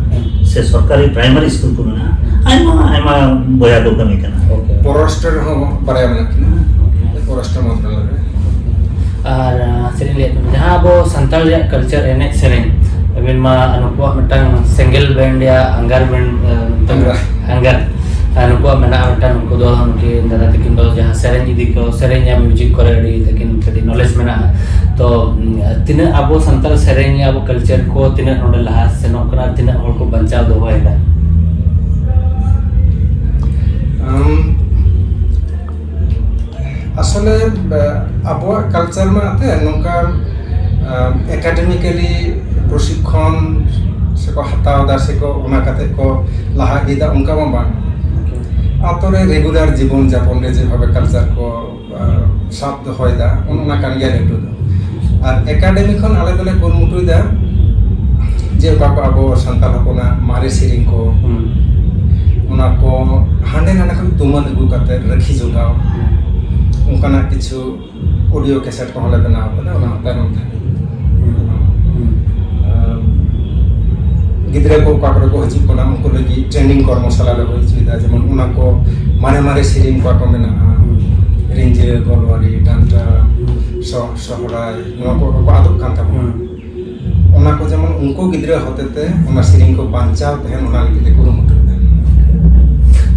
ᱥᱮ ᱥᱚᱨᱠᱟᱨᱤ ᱯᱨᱟᱭᱢᱟᱨᱤ ᱥᱠᱩᱞ ᱠᱚ ᱢᱮᱱᱟᱜᱼᱟ, ᱟᱭᱢᱟ ᱟᱭᱢᱟ ᱵᱚᱭᱦᱟ ᱠᱚ ᱠᱟᱹᱢᱤ ᱠᱟᱱᱟ᱾ ᱯᱚᱨᱚᱨᱟᱥᱴᱨᱚ ᱨᱮᱦᱚᱸ ᱵᱟᱨᱭᱟ ᱢᱮᱱᱟᱜ ᱠᱤᱱᱟ, ᱯᱚᱨᱚᱨᱟᱥᱴᱨᱚ ᱢᱚᱱᱛᱨᱟᱞᱚᱭ ᱨᱮ᱾ ᱟᱨ ᱟᱸ, ᱪᱮᱫ ᱤᱧ ᱞᱟᱹᱭᱮᱫ ᱛᱟᱦᱮᱱᱟ, ᱡᱟᱦᱟᱸ ᱟᱵᱚ ᱥᱟᱱᱛᱟᱲ ᱨᱮᱭᱟᱜ ᱠᱟᱞᱪᱟᱨ ᱮᱱᱮᱡ ᱥᱮᱨᱮᱧ, ᱟᱹᱵᱤᱱ ᱢᱟ ᱱᱩᱠᱩᱣᱟᱜ ᱢᱤᱫᱴᱟᱝ ᱥᱮᱸᱜᱮᱞ ᱵᱮᱱᱰ ᱨᱮᱭᱟᱜ ᱟᱝᱜᱟᱨ ᱵᱮᱱᱰ, ᱟᱸ, ᱟᱝᱜᱟᱨ᱾ ᱟᱝᱜᱟᱨ, ᱟᱨ ᱱᱩᱠᱩᱣᱟᱜ ᱢᱮᱱᱟᱜᱼᱟ ᱢᱤᱫᱴᱟᱝ, ᱱᱩᱠᱩ ᱫᱚ ᱱᱩᱠᱤᱱ ᱫᱟᱫᱟ ᱛᱟᱹᱠᱤᱱ ᱫᱚ ᱡᱟᱦᱟᱸ ᱥᱮᱨᱮᱧ ᱤᱫᱤ ᱠᱚ, ᱥᱮᱨᱮᱧ ᱟᱨ ᱢᱤᱭᱩᱡᱤᱠ ᱠᱚᱨᱮ ᱟᱹᱰᱤ ᱛᱟᱹᱠᱤᱱ ᱠᱟᱹᱴᱤᱡ ᱱᱚᱞᱮᱡᱽ ᱢᱮᱱᱟᱜᱼᱟ᱾ ᱛᱚ, ᱩᱸ, ᱛᱤᱱᱟᱹᱜ ᱟᱵᱚ ᱥᱟᱱᱛᱟᱲ ᱥᱮᱨᱮᱧ, ᱟᱵᱚ ᱠᱟᱞᱪᱟᱨ ᱠᱚ ᱛᱤᱱᱟᱹᱜ ᱱᱚᱰᱮ ᱞᱟᱦᱟ ᱥᱮᱱᱚᱜ ᱠᱟᱱᱟ, ᱛᱤᱱᱟᱹᱜ ᱦᱚᱲ ᱠᱚ ᱵᱟᱧᱪᱟᱣ ᱫᱚᱦᱚᱭᱮᱫᱟ? ᱟᱢ, ᱟᱥᱚᱞᱮ, ᱵᱟ-, ᱟᱵᱚᱣᱟᱜ ᱠᱟᱞᱪᱟᱨ ᱢᱟ ᱮᱱᱛᱮᱫ ᱱᱚᱝᱠᱟ, ᱟᱢ, ᱮᱠᱟᱰᱮᱢᱤᱠᱮᱞᱤ ᱯᱨᱚᱥᱤᱠᱠᱷᱚᱱ ᱥᱮᱠᱚ ᱦᱟᱛᱟᱣ ᱮᱫᱟ, ᱥᱮᱠᱚ ᱚᱱᱟ ᱠᱟᱛᱮ ᱠᱚ ᱞᱟᱦᱟ ᱤᱫᱤᱭᱮᱫᱟ, ᱚᱱᱠᱟ ᱢᱟ ᱵᱟᱝ᱾ ᱟᱛᱳ ᱨᱮ ᱨᱮᱜᱩᱞᱟᱨ ᱡᱤᱵᱚᱱ ᱡᱟᱯᱚᱱ ᱨᱮ ᱡᱮᱵᱷᱟᱵᱮ ᱠᱟᱞᱪᱟᱨ ᱠᱚ, ᱟᱢ, ᱥᱟᱵ ᱫᱚᱦᱚᱭᱮᱫᱟ, ᱚᱱ-, ᱚᱱᱟ ᱠᱟᱱ ᱜᱮᱭᱟ ᱞᱟᱹᱴᱩ ᱫᱚ᱾ ᱟᱨ ᱮᱠᱟᱰᱮᱢᱤ ᱠᱷᱚᱱ ᱟᱞᱮ ᱫᱚᱞᱮ ᱠᱩᱨᱩᱢᱩᱴᱩᱭᱮᱫᱟ ᱡᱮ ᱚᱠᱟ ᱠᱚ ᱟᱵᱚ ᱥᱟᱱᱛᱟᱲ ᱦᱚᱯᱚᱱᱟᱜ ᱢᱟᱨᱮ ᱥᱮᱨᱮᱧ ᱠᱚ, ᱦᱩᱸ᱾ ᱚᱱᱟ ᱠᱚ ᱦᱟᱸᱰᱮ ᱱᱟᱰᱮ ᱠᱷᱚᱱ ᱛᱩᱢᱟᱹᱞ ᱟᱹᱜᱩ ᱠᱟᱛᱮ ᱨᱟᱹᱠᱷᱤ ᱡᱚᱜᱟᱣ, ᱦᱩᱸ᱾ ᱚᱱᱠᱟᱱᱟᱜ ᱠᱤᱪᱷᱩ ᱚᱰᱤᱭᱳ ᱠᱮᱥᱮᱴ ᱠᱚᱦᱚᱸ ᱞᱮ ᱵᱮᱱᱟᱣ ᱠᱟᱫᱟ, ᱚᱱᱟ ᱦᱚᱸ ᱛᱟᱭᱱᱚᱢ ᱛᱮ᱾ ᱦᱩᱸ᱾ ᱦᱩᱸ᱾ ᱟᱨ ᱜᱤᱫᱽᱨᱟᱹ ᱠᱚ ᱚᱠᱟ ᱠᱚᱨᱮ ᱠᱚ ᱦᱤᱡᱩᱜ ᱠᱟᱱᱟ, ᱩᱱᱠᱩ ᱞᱟᱹᱜᱤᱫ ᱴᱨᱮᱱᱤᱝ ᱠᱚᱨᱢᱚᱥᱟᱞᱟ ᱞᱮ ᱦᱩᱭ ᱦᱚᱪᱚᱭᱮᱫᱟ, ᱡᱮᱢᱚᱱ ᱚᱱᱟ ᱠᱚ ᱢᱟᱨᱮ ᱢᱟᱨᱮ ᱥᱮᱨᱮᱧ ᱠᱚ ᱟᱠᱚ ᱢᱮᱱᱟᱜᱼᱟ, ᱦᱩᱸ᱾ ᱨᱤᱸᱡᱟᱹ, ᱜᱚᱞᱣᱟᱨᱤ, ᱰᱟᱱᱴᱟ, ᱦᱩᱸ᱾ ᱥᱚ-, ᱥᱚᱦᱨᱟᱭ, ᱱᱚᱣᱟ ᱠᱚ ᱵᱟᱠᱚ ᱟᱫᱚᱜ ᱠᱟᱱ ᱛᱟᱵᱚᱱᱟ᱾ ᱦᱩᱸ᱾ ᱚᱱᱟ ᱠᱚ ᱡᱮᱢᱚᱱ ᱩᱱᱠᱩ ᱜᱤᱫᱽᱨᱟᱹ ᱦᱚᱛᱮᱛᱮ ᱚᱱᱟ ᱥᱮᱨᱮᱧ ᱠᱚ ᱵᱟᱧᱪᱟᱣ ᱛᱟᱦᱮᱱ, ᱚᱱᱟ ᱞᱟᱹᱜᱤᱫ ᱞᱮ ᱠᱩᱨᱩᱢᱩᱴᱩᱭᱮᱫᱟ᱾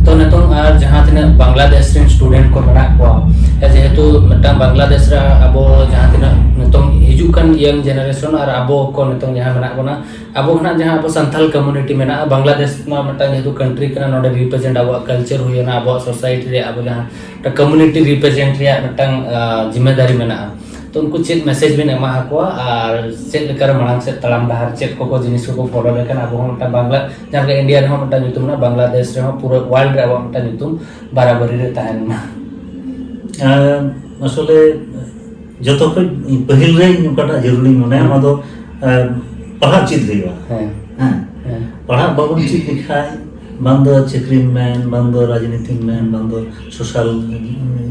ᱛᱚ, ᱱᱤᱛᱚᱝ ᱟᱨ ᱡᱟᱦᱟᱸ ᱛᱤᱱᱟᱹᱜ ᱵᱟᱝᱞᱟᱫᱮᱥ ᱨᱮᱱ ᱥᱴᱩᱰᱮᱱᱴ ᱠᱚ ᱢᱮᱱᱟᱜ ᱠᱚᱣᱟ, ᱡᱮᱦᱮᱛᱩ ᱢᱤᱫᱴᱟᱝ ᱵᱟᱝᱞᱟᱫᱮᱥ ᱨᱮ ᱟᱵᱚ ᱡᱟᱦᱟᱸ ᱛᱤᱱᱟᱹᱜ ᱱᱤᱛᱚᱝ ᱦᱤᱡᱩᱜ ᱠᱟᱱ ᱤᱭᱚᱝ ᱡᱮᱱᱟᱨᱮᱥᱚᱱ ᱟᱨ ᱟᱵᱚ ᱠᱚ ᱱᱤᱛᱚᱝ ᱡᱟᱦᱟᱸ ᱢᱮᱱᱟᱜ ᱵᱚᱱᱟ, ᱟᱵᱚ ᱠᱷᱚᱱᱟᱜ ᱡᱟᱦᱟᱸ ᱟᱵᱚ ᱥᱟᱱᱛᱟᱞ ᱠᱚᱢᱤᱭᱩᱱᱤᱴᱤ ᱢᱮᱱᱟᱜᱼᱟ, ᱵᱟᱝᱞᱟᱫᱮᱥ ᱢᱟ ᱢᱤᱫᱴᱟᱝ ᱡᱮᱦᱮᱛᱩ ᱠᱟᱱᱴᱨᱤ ᱠᱟᱱᱟ, ᱱᱚᱰᱮ ᱨᱤᱯᱨᱮᱡᱮᱱᱴ ᱟᱵᱚᱣᱟᱜ ᱠᱟᱞᱪᱟᱨ ᱦᱩᱭᱮᱱᱟ, ᱟᱵᱚᱣᱟᱜ ᱥᱳᱥᱟᱭᱴᱤ ᱨᱮ ᱟᱵᱚ ᱡᱟᱦᱟᱸ ᱠᱚᱢᱤᱭᱩᱱᱤᱴᱤ ᱨᱤᱯᱨᱮᱡᱮᱱᱴ ᱨᱮᱭᱟᱜ ᱢᱤᱫᱴᱟᱝ, ᱟᱸ, ᱡᱤᱢᱢᱮᱫᱟᱨᱤ ᱢᱮᱱᱟᱜᱼᱟ᱾ ᱛᱚ, ᱩᱱᱠᱩ ᱪᱮᱫ ᱢᱮᱥᱮᱡᱽ ᱵᱤᱱ ᱮᱢᱟ ᱟᱠᱚᱣᱟ ᱟᱨ ᱪᱮᱫ ᱞᱮᱠᱟᱨᱮ ᱢᱟᱲᱟᱝ ᱥᱮᱫ ᱛᱟᱲᱟᱢ ᱰᱟᱦᱟᱨ, ᱪᱮᱫ ᱠᱚᱠᱚ ᱡᱤᱱᱤᱥ ᱠᱚᱠᱚ ᱯᱷᱚᱞᱳ ᱞᱮᱠᱷᱟᱱ ᱟᱵᱚ ᱦᱚᱸ ᱢᱤᱫᱴᱟᱝ ᱵᱟᱝᱞᱟ, ᱡᱟᱦᱟᱸ ᱞᱮᱠᱟ ᱤᱱᱰᱤᱭᱟ ᱨᱮᱦᱚᱸ ᱢᱤᱫᱴᱟᱝ ᱧᱩᱛᱩᱢ ᱢᱮᱱᱟᱜᱼᱟ, ᱵᱟᱝᱞᱟᱫᱮᱥ ᱨᱮᱦᱚᱸ ᱯᱩᱨᱟᱹ ᱣᱟᱨᱞᱰ ᱨᱮ ᱟᱵᱚᱣᱟᱜ ᱢᱤᱫᱴᱟᱝ ᱧᱩᱛᱩᱢ ᱵᱟᱨᱟᱵᱟᱨᱤ ᱨᱮ ᱛᱟᱦᱮᱱ ᱢᱟ? ᱟᱨ ᱟᱥᱚᱞᱮ ᱡᱚᱛᱚ ᱠᱷᱚᱡ ᱯᱟᱹᱦᱤᱞ ᱨᱮ ᱤᱧ ᱚᱠᱟᱴᱟᱜ ᱡᱟᱹᱨᱩᱲᱤᱧ ᱢᱚᱱᱮᱭᱟ, ᱦᱩᱸ᱾ ᱚᱱᱟ ᱫᱚ, ᱟᱨ ᱯᱟᱲᱦᱟᱜ ᱪᱮᱫ ᱦᱩᱭᱩᱜᱼᱟ᱾ ᱦᱮᱸ᱾ ᱦᱮᱸ᱾ ᱦᱮᱸ᱾ ᱯᱟᱲᱦᱟᱜ ᱵᱟᱵᱚᱱ ᱪᱮᱫ ᱞᱮᱠᱷᱟᱡ ᱵᱟᱝ ᱫᱚ ᱪᱟᱹᱠᱨᱤᱢ ᱢᱮᱱ, ᱵᱟᱝ ᱫᱚ ᱨᱟᱡᱽᱱᱤᱛᱤᱢ ᱢᱮᱱ, ᱵᱟᱝ ᱫᱚ ᱥᱳᱥᱟᱞ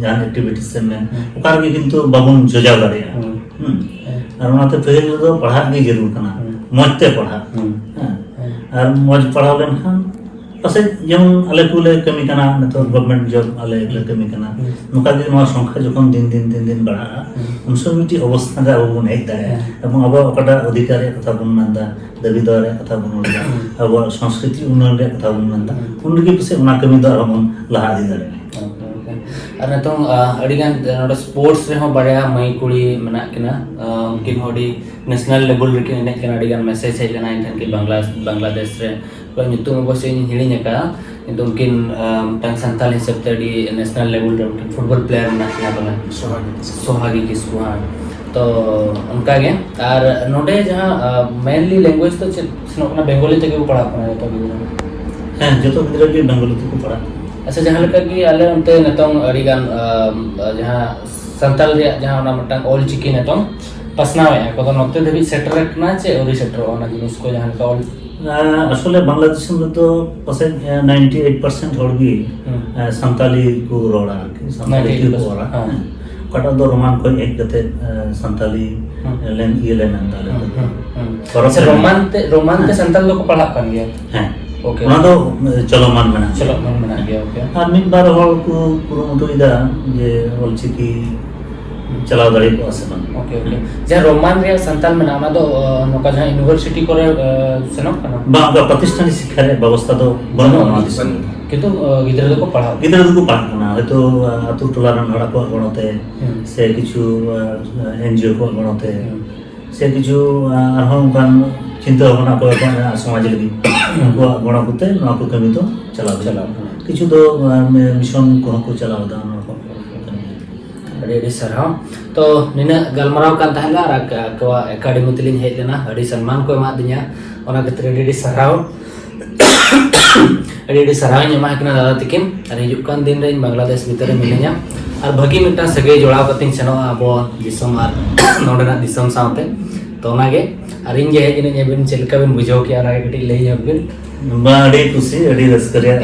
ᱡᱟᱦᱟᱱ ᱮᱠᱴᱤᱵᱷᱤᱴᱤᱥ ᱮᱢ ᱢᱮᱱ, ᱦᱩᱸ᱾ ᱚᱠᱟ ᱨᱮᱜᱮ ᱠᱤᱱᱛᱩ ᱵᱟᱵᱚᱱ ᱡᱚᱡᱟᱣ ᱫᱟᱲᱮᱭᱟᱜᱼᱟ᱾ ᱦᱩᱸ᱾ ᱦᱩᱸ᱾ ᱦᱮᱸ᱾ ᱟᱨ ᱚᱱᱟᱛᱮ ᱯᱟᱹᱦᱤᱞ ᱨᱮᱫᱚ ᱯᱟᱲᱦᱟᱜ ᱜᱮ ᱡᱟᱹᱨᱩᱲ ᱠᱟᱱᱟ, ᱦᱩᱸ᱾ ᱢᱚᱡᱽ ᱛᱮ ᱯᱟᱲᱦᱟᱜ᱾ ᱦᱩᱸ᱾ ᱦᱮᱸ᱾ ᱦᱮᱸ᱾ ᱟᱨ ᱢᱚᱡᱽ ᱯᱟᱲᱦᱟᱣ ᱞᱮᱱᱠᱷᱟᱱ ᱯᱟᱥᱮᱡ ᱡᱮᱢᱚᱱ ᱟᱞᱮ ᱠᱚᱞᱮ ᱠᱟᱹᱢᱤ ᱠᱟᱱᱟ, ᱱᱤᱛᱚᱜ ᱜᱚᱵᱷᱢᱮᱱᱴ ᱡᱚᱵ ᱟᱞᱮ ᱞᱮ ᱠᱟᱹᱢᱤ ᱠᱟᱱᱟ, ᱦᱩᱸ᱾ ᱱᱚᱝᱠᱟ ᱜᱮ ᱱᱚᱣᱟ ᱥᱚᱝᱠᱷᱟ ᱡᱚᱠᱷᱚᱱ ᱫᱤᱱ ᱫᱤᱱ ᱫᱤᱱ ᱫᱤᱱ ᱵᱟᱲᱦᱟᱜᱼᱟ, ᱦᱩᱸ᱾ ᱩᱱ ᱥᱚᱢᱚᱭ ᱢᱤᱫᱴᱤᱡ ᱚᱵᱚᱥᱛᱷᱟ ᱨᱮ ᱟᱵᱚ ᱵᱚᱱ ᱦᱮᱡ ᱫᱟᱲᱮᱭᱟᱜᱼᱟ᱾ ᱦᱮᱸ᱾ ᱮᱵᱚᱝ ᱟᱵᱚᱣᱟᱜ ᱚᱠᱟᱴᱟᱜ ᱚᱫᱷᱤᱠᱟᱨ ᱨᱮᱭᱟᱜ ᱠᱟᱛᱷᱟ ᱵᱚᱱ ᱢᱮᱱᱫᱟ, ᱫᱟᱹᱵᱤ ᱫᱟᱣᱟ ᱨᱮᱭᱟᱜ ᱠᱟᱛᱷᱟ ᱵᱚᱱ ᱨᱚᱲ ᱮᱫᱟ, ᱦᱩᱸ᱾ ᱟᱵᱚᱣᱟᱜ ᱥᱚᱝᱥᱠᱨᱤᱛᱤ ᱩᱱᱱᱚᱭᱚᱱ ᱨᱮᱭᱟᱜ ᱠᱟᱛᱷᱟ ᱵᱚᱱ ᱢᱮᱱᱫᱟ, ᱦᱩᱸ᱾ ᱩᱱ ᱨᱮᱜᱮ ᱯᱟᱥᱮᱡ ᱚᱱᱟ ᱠᱟᱹᱢᱤ ᱫᱚ ᱟᱨᱦᱚᱸ ᱵᱚᱱ ᱞᱟᱦᱟ ᱤᱫᱤ ᱫᱟᱲᱮᱭᱟᱜᱼᱟ᱾ ᱟᱨ ᱱᱤᱛᱚᱝ, ᱟ, ᱟᱹᱰᱤᱜᱟᱱ ᱱᱚᱰᱮ ᱥᱯᱳᱨᱴᱥ ᱨᱮᱦᱚᱸ ᱵᱟᱨᱭᱟ ᱢᱟᱹᱭ ᱠᱩᱲᱤ ᱢᱮᱱᱟᱜ ᱠᱤᱱᱟ᱾ ᱟ, ᱩᱱᱠᱤᱱ ᱦᱚᱸ ᱟᱹᱰᱤ ᱱᱮᱥᱱᱟᱞ ᱞᱮᱵᱮᱞ ᱨᱮᱠᱤᱱ ᱮᱱᱮᱡ ᱠᱟᱱᱟ᱾ ᱟᱹᱰᱤᱜᱟᱱ ᱢᱮᱥᱮᱡᱽ ᱦᱮᱡ ᱞᱮᱱᱟ ᱤᱧ ᱴᱷᱮᱱ ᱠᱤ ᱵᱟᱝᱞᱟ-, ᱵᱟᱝᱞᱟᱫᱮᱥ ᱨᱮ, ᱩᱱᱠᱩᱣᱟᱜ ᱧᱩᱛᱩᱢ ᱚᱵᱚᱥᱥᱳᱭ ᱤᱧ ᱦᱤᱲᱤᱧ ᱟᱠᱟᱫᱼᱟ, ᱠᱤᱱᱛᱩ ᱩᱱᱠᱤᱱ, ᱟ, ᱢᱤᱫᱴᱟᱝ ᱥᱟᱱᱛᱟᱲ ᱦᱤᱥᱟᱹᱵ ᱛᱮ ᱟᱹᱰᱤ ᱱᱮᱥᱱᱟᱞ ᱞᱮᱵᱮᱞ ᱨᱮ ᱩᱱᱠᱤᱱ ᱯᱷᱩᱴᱵᱚᱞ ᱯᱞᱮᱭᱟᱨ ᱢᱮᱱᱟᱜ ᱠᱤᱱᱟ ᱯᱟᱞᱮ᱾ ᱥᱳᱦᱟᱜᱤ ᱠᱤᱥᱠᱩ᱾ ᱥᱳᱦᱟᱜᱤ ᱠᱤᱥᱠᱩ, ᱦᱮᱸ᱾ ᱛᱚ ᱚᱱᱠᱟᱜᱮ, ᱟᱨ ᱱᱚᱰᱮ ᱡᱟᱦᱟᱸ, ᱟ, ᱢᱮᱱᱞᱤ ᱞᱮᱝᱜᱩᱭᱮᱡᱽ ᱫᱚ ᱪᱮᱫ ᱥᱮᱱᱚᱜ ᱠᱟᱱᱟ? ᱵᱮᱝᱜᱚᱞᱤ ᱛᱮᱜᱮ ᱠᱚ ᱯᱟᱲᱦᱟᱜ ᱠᱟᱱᱟ ᱡᱚᱛᱚ ᱜᱤᱫᱽᱨᱟᱹ? ᱦᱮᱸ, ᱡᱚᱛᱚ ᱜᱤᱫᱽᱨᱟᱹ ᱜᱮ ᱵᱮᱝᱜᱚᱞᱤ ᱛᱮᱠᱚ ᱯᱟᱲᱦᱟᱜ ᱠᱟᱱᱟ᱾ ᱟᱪᱪᱷᱟ, ᱡᱟᱦᱟᱸ ᱞᱮᱠᱟ ᱜᱮ ᱟᱞᱮ ᱚᱱᱛᱮ ᱱᱤᱛᱚᱝ ᱟᱹᱰᱤᱜᱟᱱ, ᱟ, ᱡᱟᱦᱟᱸ ᱥᱟᱱᱛᱟᱲ ᱨᱮᱭᱟᱜ ᱡᱟᱦᱟᱸ ᱚᱱᱟ ᱢᱤᱫᱴᱟᱝ ᱚᱞ ᱪᱤᱠᱤ ᱱᱤᱛᱚᱝ ᱯᱟᱥᱱᱟᱣᱮᱫᱼᱟ ᱠᱚ, ᱱᱚᱛᱮ ᱫᱷᱟᱹᱵᱤᱡ ᱥᱮᱴᱮᱨ ᱟᱠᱟᱱᱟ ᱪᱮ ᱟᱹᱣᱨᱤ ᱥᱮᱴᱮᱨᱚᱜᱼᱟ ᱚᱱᱟ ᱡᱤᱱᱤᱥ ᱠᱚ, ᱡᱟᱦᱟᱸ ᱞᱮᱠᱟ ᱚᱞ? ᱟ, ᱟᱥᱚᱞᱮ ᱵᱟᱝᱞᱟ ᱫᱤᱥᱚᱢ ᱨᱮᱫᱚ ᱯᱟᱥᱮᱡ, ᱟ, ᱱᱟᱭᱤᱱᱴᱤ ᱮᱭᱤᱴ ᱯᱟᱨᱥᱮᱱᱴ ᱦᱚᱲ ᱜᱮ, ᱦᱩᱸ᱾ ᱟ, ᱥᱟᱱᱛᱟᱞᱤ ᱠᱚ ᱨᱚᱲᱟ ᱟᱨᱠᱤ, ᱥᱟᱱᱛᱟᱞᱤ ᱱᱟᱭᱤᱱᱴᱤ ᱮᱭᱤᱴ ᱛᱮᱠᱚ ᱯᱟᱨᱥᱮᱱᱴ, ᱚᱞᱟ᱾ ᱦᱮᱸ᱾ ᱦᱮᱸ᱾ ᱚᱠᱟᱴᱟᱜ ᱫᱚ ᱨᱳᱢᱟᱱ ᱠᱷᱚᱱ ᱦᱮᱡ ᱠᱟᱛᱮ, ᱟ, ᱥᱟᱱᱛᱟᱞᱤ, ᱦᱩᱸ᱾ ᱟ, ᱞᱮᱱ-, ᱤᱭᱟᱹ ᱞᱮ ᱢᱮᱱᱫᱟ ᱟᱞᱮ ᱦᱩᱸ, ᱫᱚ᱾ ᱦᱩᱸ, ᱦᱩᱸ᱾ ᱯᱚᱨᱚᱵᱽ ᱥᱮ ᱞᱮ ᱨᱳᱢᱟᱱ ᱢᱮᱱᱫᱟ᱾ ᱛᱮ, ᱨᱳᱢᱟᱱ ᱛᱮ ᱦᱮᱸ᱾ ᱥᱟᱱᱛᱟᱞ ᱫᱚᱠᱚ ᱯᱟᱲᱦᱟᱜ ᱠᱟᱱ ᱜᱮᱭᱟ? ᱦᱮᱸ᱾ ᱳᱠᱮ᱾ ᱚᱱᱟ ᱫᱚ, ᱮ, ᱪᱚᱞᱚᱢᱟᱱ ᱢᱮᱱᱟᱜ ᱜᱮᱭᱟ᱾ ᱪᱚᱞᱚᱢᱟᱱ ᱢᱮᱱᱟᱜ ᱜᱮᱭᱟ, ᱳᱠᱮ᱾ ᱟᱨ ᱢᱤᱫ ᱵᱟᱨ ᱦᱚᱲ ᱠᱚ ᱠᱩᱨᱩᱢᱩᱴᱩᱭᱮᱫᱟ ᱡᱮ ᱚᱞᱪᱤᱠᱤ ᱪᱟᱞᱟᱣ ᱫᱟᱲᱮ ᱠᱚᱜᱼᱟ ᱥᱮ ᱵᱟᱝ᱾ Okay, okay. ᱡᱟᱦᱟᱸ ᱨᱳᱢᱟᱱ ᱨᱮᱭᱟᱜ ᱥᱟᱱᱛᱟᱞ ᱢᱮᱱᱟᱜᱼᱟ, ᱚᱱᱟ ᱫᱚ, ᱚ, ᱱᱚᱝᱠᱟ ᱡᱟᱦᱟᱸ ᱤᱭᱩᱱᱤᱵᱷᱟᱨᱥᱤᱴᱤ ᱠᱚᱨᱮ, ᱮ, ᱥᱮᱱᱚᱜ ᱠᱟᱱᱟ? ᱵᱟᱝ, ᱚᱱᱠᱟ ᱯᱨᱟᱛᱤᱥᱴᱷᱟᱱᱤᱠ ᱥᱤᱠᱠᱷᱟ ᱨᱮᱭᱟᱜ ᱵᱮᱵᱚᱥᱛᱷᱟ ᱫᱚ ᱵᱟᱹᱱᱩᱜᱼᱟ ᱱᱚᱣᱟ ᱫᱤᱥᱚᱢ ᱨᱮ᱾ ᱠᱤᱱᱛᱩ, ᱚ, ᱜᱤᱫᱽᱨᱟᱹ ᱫᱚᱠᱚ ᱯᱟᱲᱦᱟᱜ ᱜᱤᱫᱽᱨᱟᱹ ᱫᱚᱠᱚ ᱯᱟᱲᱦᱟᱜ ᱠᱟᱱᱟ, ᱦᱚᱭᱛᱳ, ᱟ, ᱟᱹᱛᱩ ᱴᱚᱞᱟ ᱨᱮᱱ ᱦᱚᱲ ᱟᱠᱚᱣᱟᱜ ᱜᱚᱲᱚ ᱛᱮ ᱦᱩᱸ᱾ ᱥᱮ ᱠᱤᱪᱷᱩ, ᱟ, ᱮᱱ ᱡᱤ ᱳ ᱠᱚᱣᱟᱜ ᱜᱚᱲᱚ ᱛᱮ ᱦᱩᱸ᱾ ᱥᱮ ᱠᱤᱪᱷᱩ, ᱟ, ᱟᱨᱦᱚᱸ ᱚᱱᱠᱟᱱ ᱪᱤᱱᱛᱟᱹ ᱵᱷᱟᱵᱽᱱᱟ ᱚᱠᱚᱭ ᱠᱚᱣᱟᱜ ᱢᱮᱱᱟᱜᱼᱟ ᱥᱚᱢᱟᱡᱽ ᱞᱟᱹᱜᱤᱫ, ᱩᱱᱠᱩᱣᱟᱜ ᱜᱚᱲᱚ ᱠᱚᱛᱮ ᱱᱚᱣᱟ ᱠᱚ ᱠᱟᱹᱢᱤ ᱫᱚ ᱪᱟᱞᱟᱣ ᱪᱟᱞᱟᱣ ᱦᱩᱭᱩᱜᱼᱟ᱾ ᱠᱟᱱᱟ᱾ ᱠᱤᱪᱷᱩ ᱫᱚ, ᱟ, ᱢᱤ-, ᱢᱤᱥᱚᱱ ᱠᱚᱦᱚᱸ ᱠᱚ ᱪᱟᱞᱟᱣ ᱮᱫᱟ, ᱱᱚᱣᱟ ᱠᱚ᱾ ᱟᱹᱰᱤ ᱟᱹᱰᱤ ᱥᱟᱨᱦᱟᱣ᱾ ᱛᱚ ᱱᱤᱱᱟᱹᱜ ᱜᱟᱞᱢᱟᱨᱟᱣ ᱠᱟᱱ ᱛᱟᱦᱮᱸᱱᱟ ᱟᱨ ᱟᱠ-, ᱟᱠᱚᱣᱟᱜ ᱮᱠᱟᱰᱮᱢᱤ ᱛᱮᱞᱤᱧ ᱦᱮᱡ ᱞᱮᱱᱟ, ᱟᱹᱰᱤ ᱥᱚᱱᱢᱟᱱ ᱠᱚ ᱮᱢᱟᱫᱤᱧᱟ, ᱚᱱᱟ ᱠᱷᱟᱹᱛᱤᱨ ᱟᱹᱰᱤ ᱟᱹᱰᱤ ᱥᱟᱨᱦᱟᱣ᱾ ᱟᱹᱰᱤ ᱟᱹᱰᱤ ᱥᱟᱨᱦᱟᱣ ᱤᱧ ᱮᱢᱟᱭ ᱠᱟᱱᱟ ᱫᱟᱫᱟ ᱛᱟᱹᱠᱤᱱ᱾ ᱟᱨ ᱦᱤᱡᱩᱜ ᱠᱟᱱ ᱫᱤᱱ ᱨᱮ ᱤᱧ ᱵᱟᱝᱞᱟᱫᱮᱥ ᱵᱷᱤᱛᱟᱹᱨ ᱨᱮ ᱢᱤᱱᱟᱹᱧᱟ, ᱟᱨ ᱵᱷᱟᱹᱜᱤ ᱢᱤᱫᱴᱟᱝ ᱥᱟᱹᱜᱟᱹᱭ ᱡᱚᱲᱟᱣ ᱠᱟᱛᱮᱧ ᱥᱮᱱᱚᱜᱼᱟ ᱟᱵᱚ ᱫᱤᱥᱚᱢ ᱟᱨ ᱱᱚᱸᱰᱮᱱᱟᱜ ᱫᱤᱥᱚᱢ ᱥᱟᱶᱛᱮ᱾ ᱛᱚ ᱚᱱᱟᱜᱮ ᱟᱨ ᱤᱧ ᱜᱮ ᱦᱮᱡ ᱮᱱᱟᱹᱧ, ᱟᱹᱵᱤᱱ ᱪᱮᱫ ᱞᱮᱠᱟ ᱵᱤᱱ ᱵᱩᱡᱷᱟᱹᱣ ᱠᱮᱜᱼᱟ, ᱚᱱᱟ ᱜᱮ ᱠᱟᱹᱴᱤᱡ ᱞᱟᱹᱭ ᱧᱚᱜ ᱵᱤᱱ᱾ ᱵᱟᱝ, ᱟᱹᱰᱤ ᱠᱩᱥᱤ, ᱟᱹᱰᱤ ᱨᱟᱹᱥᱠᱟᱹ ᱨᱮᱭᱟᱜ,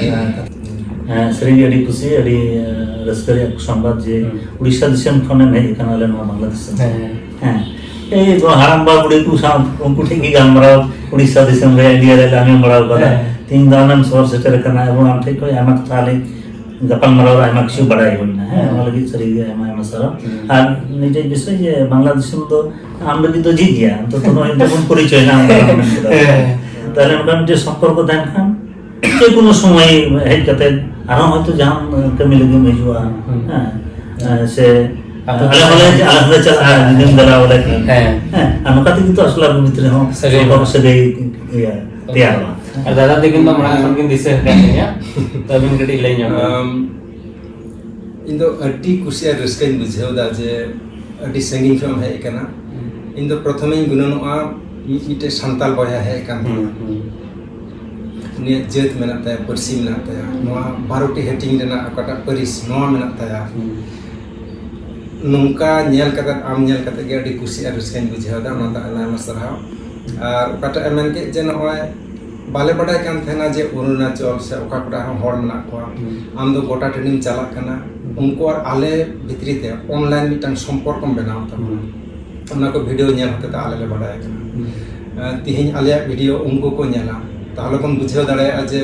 ᱦᱮᱸ, ᱥᱟᱹᱨᱤᱜᱮ ᱟᱹᱰᱤ ᱠᱩᱥᱤ, ᱟᱹᱰᱤ, ᱮᱸ, ᱨᱟᱹᱥᱠᱟᱹ ᱨᱮᱭᱟᱜ ᱥᱚᱝᱵᱟᱫ ᱡᱮ ᱦᱩᱸ᱾ ᱩᱲᱤᱥᱥᱟ ᱫᱤᱥᱚᱢ ᱠᱷᱚᱱᱮᱢ ᱦᱮᱡ ᱟᱠᱟᱱᱟ ᱟᱞᱮ ᱱᱚᱣᱟ ᱵᱟᱝᱞᱟᱫᱮᱥ ᱫᱤᱥᱚᱢ᱾ ᱦᱮᱸ᱾ ᱦᱮᱸ᱾ ᱮᱭ ᱫᱚ ᱦᱟᱲᱟᱢ ᱵᱟ ᱵᱩᱲᱦᱤ ᱠᱚ ᱥᱟᱶ ᱩᱱᱠᱩ ᱴᱷᱮᱱ ᱜᱮ ᱜᱟᱞᱢᱟᱨᱟᱣ, ᱩᱲᱤᱥᱥᱟ ᱫᱤᱥᱚᱢ ᱨᱮ, ᱤᱱᱰᱤᱭᱟ ᱨᱮ ᱟᱸᱡᱚᱢ ᱵᱟᱲᱟ ᱟᱠᱟᱫᱟ᱾ ᱦᱮᱸ᱾ ᱛᱮᱦᱮᱧ ᱫᱚ ᱟᱢᱮᱢ ᱥᱚᱦᱚᱨ ᱥᱮᱴᱮᱨ ᱟᱠᱟᱱᱟ ᱮᱵᱚᱝ ᱟᱢ ᱴᱷᱮᱱ ᱠᱷᱚᱱ ᱟᱭᱢᱟ ᱠᱟᱛᱷᱟ ᱟᱞᱮ ᱜᱟᱯᱟᱞᱢᱟᱨᱟᱣ ᱨᱮ ᱟᱭᱢᱟ ᱠᱤᱪᱷᱩ ᱵᱟᱲᱟᱭ ᱦᱩᱭᱱᱟ᱾ ᱦᱮᱸ, ᱦᱮᱸ᱾ ᱚᱱᱟ ᱞᱟᱹᱜᱤᱫ ᱥᱟᱹᱨᱤᱜᱮ ᱟᱭᱢᱟ, ᱟᱭᱢᱟ ᱥᱟᱨᱦᱟᱣ᱾ ᱦᱩᱸ᱾ ᱟᱨ ᱢᱤᱫᱴᱮᱡ ᱵᱤᱥᱚᱭ ᱡᱮ ᱵᱟᱝᱞᱟ ᱫᱤᱥᱚᱢ ᱫᱚ ᱟᱢ ᱞᱟᱹᱜᱤᱫ ᱫᱚ ᱡᱷᱤᱡ ᱜᱮᱭᱟ, ᱚᱱᱛᱚᱛᱚ ᱱᱚᱜᱼᱚᱭ ᱡᱮᱢᱚᱱ ᱯᱚᱨᱤᱪᱚᱭ ᱮᱱᱟ, ᱚᱱᱠᱟ ᱵᱟᱝ ᱢᱮᱱ ᱠᱮᱫᱟ᱾ ᱦᱮᱸ᱾ ᱛᱟᱦᱞᱮ ᱚᱱᱠᱟ ᱢᱤᱫᱴᱮᱡ ᱥᱚᱢᱯᱚᱨᱠᱚ ᱛᱟᱦᱮᱱ ᱠᱷᱟᱱ ᱡᱮ ᱠᱳᱱᱳ ᱥᱚᱢᱚᱭ ᱦᱮᱡ ᱠᱟᱛᱮ ᱟᱨᱦᱚᱸ ᱦᱚᱭᱛᱳ ᱡᱟᱦᱟᱱ ᱠᱟᱹᱢᱤ ᱞᱟᱹᱜᱤᱫ ᱮᱢ ᱦᱤᱡᱩᱜᱼᱟ᱾ ᱦᱩᱸ᱾ ᱦᱮᱸ᱾ ᱦᱮᱸ, ᱥᱮ ᱟᱯᱮ ᱟᱞᱮ ᱦᱚᱸᱞᱮ, ᱟᱞᱮ ᱦᱚᱸᱞᱮ ᱪᱟᱞᱟᱜᱼᱟ, ᱡᱩᱫᱤᱢ ᱫᱮᱞᱟ ᱟᱞᱮ ᱠᱷᱟᱱ᱾ ᱦᱮᱸ᱾ ᱦᱮᱸ, ᱟᱨ ᱱᱚᱝᱠᱟ ᱛᱮᱜᱮ ᱛᱚ ᱟᱥᱚᱞ ᱟᱵᱚ ᱵᱷᱤᱛᱨᱤ ᱨᱮᱦᱚᱸ ᱥᱟᱹᱜᱟᱹᱭ ᱥᱚᱢᱯᱚᱨᱠᱚ ᱢᱮᱱᱟᱜᱼᱟ᱾ ᱥᱟᱹᱜᱟᱹᱭ, ᱤᱭᱟᱹ, ᱛᱮᱭᱟᱨᱚᱜᱼᱟ᱾ ᱟᱨ ᱫᱟᱫᱟ ᱛᱟᱹᱠᱤᱱ ᱫᱚ ᱢᱟᱲᱟᱝ ᱠᱷᱚᱱ ᱠᱤᱱ ᱫᱤᱥᱟᱹ ᱟᱠᱟᱫ ᱞᱤᱧᱟ᱾ ᱛᱚ ᱟᱹᱵᱤᱱ ᱠᱟᱹᱴᱤᱡ ᱞᱟᱹᱭ ᱧᱚᱜ ᱵᱤᱱ᱾ ᱟᱢ, ᱤᱧ ᱫᱚ ᱟᱹᱰᱤ ᱠᱩᱥᱤ ᱟᱨ ᱨᱟᱹᱥᱠᱟᱹᱧ ᱵᱩᱡᱷᱟᱹᱣ ᱮᱫᱟ ᱡᱮ ᱟᱹᱰᱤ ᱥᱟᱺᱜᱤᱧ ᱠᱷᱚᱱ ᱮᱢ ᱦᱮᱡ ᱟᱠᱟᱱᱟ᱾ ᱦᱩᱸ᱾ ᱤᱧ ᱫᱚ ᱯᱨᱚᱛᱷᱚᱢᱮᱧ ᱜᱩᱱᱟᱹᱱᱚᱜᱼᱟ, ᱢᱤᱫ, ᱢᱤᱫᱴᱮᱱ ᱥᱟᱱᱛᱟᱲ ᱵᱚᱭᱦᱟ ᱦᱮᱡ ᱟᱠᱟᱱ ᱦᱩᱸ, ᱛᱟᱵᱚᱱᱟ᱾ ᱦᱩᱸ᱾ ᱩᱱᱤᱭᱟᱜ ᱡᱟᱹᱛ ᱢᱮᱱᱟᱜ ᱛᱟᱭᱟ, ᱯᱟᱹᱨᱥᱤ ᱢᱮᱱᱟᱜ ᱛᱟᱭᱟ, ᱦᱩᱸ᱾ ᱱᱚᱣᱟ ᱵᱟᱨᱚᱴᱤ ᱦᱟᱹᱴᱤᱧ ᱨᱮᱱᱟᱜ ᱚᱠᱟᱴᱟᱜ ᱯᱟᱹᱨᱤᱥ, ᱱᱚᱣᱟ ᱢᱮᱱᱟᱜ ᱛᱟᱭᱟ᱾ ᱦᱩᱸ᱾ ᱱᱚᱝᱠᱟ ᱧᱮᱞ ᱠᱟᱛᱮ, ᱟᱢ ᱧᱮᱞ ᱠᱟᱛᱮ ᱜᱮ ᱟᱹᱰᱤ ᱠᱩᱥᱤ ᱟᱨ ᱨᱟᱹᱥᱠᱟᱹᱧ ᱵᱩᱡᱷᱟᱹᱣ ᱮᱫᱟ, ᱚᱱᱟ ᱫᱚ ᱟᱭᱢᱟ, ᱟᱭᱢᱟ ᱥᱟᱨᱦᱟᱣ᱾ ᱟᱨ ᱚᱠᱟᱴᱟᱜ ᱮ ᱢᱮᱱ ᱠᱮᱫ ᱡᱮ ᱱᱚᱜᱼᱚᱭ ᱵᱟᱞᱮ ᱵᱟᱰᱟᱭ ᱠᱟᱱ ᱛᱟᱦᱮᱱᱟ ᱡᱮ ᱚᱨᱩᱱᱟᱪᱚᱞ ᱥᱮ ᱚᱠᱟ ᱠᱚᱨᱮ ᱦᱚᱸ ᱦᱚᱲ ᱢᱮᱱᱟᱜ ᱠᱚᱣᱟ᱾ ᱦᱩᱸ᱾ ᱟᱢ ᱫᱚ ᱜᱚᱴᱟ ᱴᱟᱺᱰᱤᱢ ᱪᱟᱞᱟᱜ ᱠᱟᱱᱟ, ᱦᱩᱸ᱾ ᱩᱱᱠᱩ ᱟᱨ ᱟᱞᱮ ᱵᱷᱤᱛᱨᱤ ᱛᱮ online ᱢᱤᱫᱴᱟᱝ ᱥᱚᱢᱯᱚᱨᱠᱚᱢ ᱵᱮᱱᱟᱣ ᱛᱟᱵᱚᱱᱟ᱾ ᱦᱩᱸ᱾ ᱚᱱᱟ ᱠᱚ video ᱧᱮᱞ ᱦᱚᱛᱮ ᱛᱮ ᱟᱞᱮ ᱞᱮ ᱵᱟᱰᱟᱭ ᱠᱟᱱᱟ᱾ ᱦᱩᱸ᱾ ᱮᱸ, ᱛᱤᱦᱤᱧ ᱟᱞᱮᱭᱟᱜ video ᱩᱱᱠᱩ ᱠᱚ ᱧᱮᱞᱟ, ᱛᱟᱦᱚᱞᱮ ᱵᱚᱱ ᱵᱩᱡᱷᱟᱹᱣ ᱫᱟᱲᱮᱭᱟᱜᱼᱟ ᱡᱮ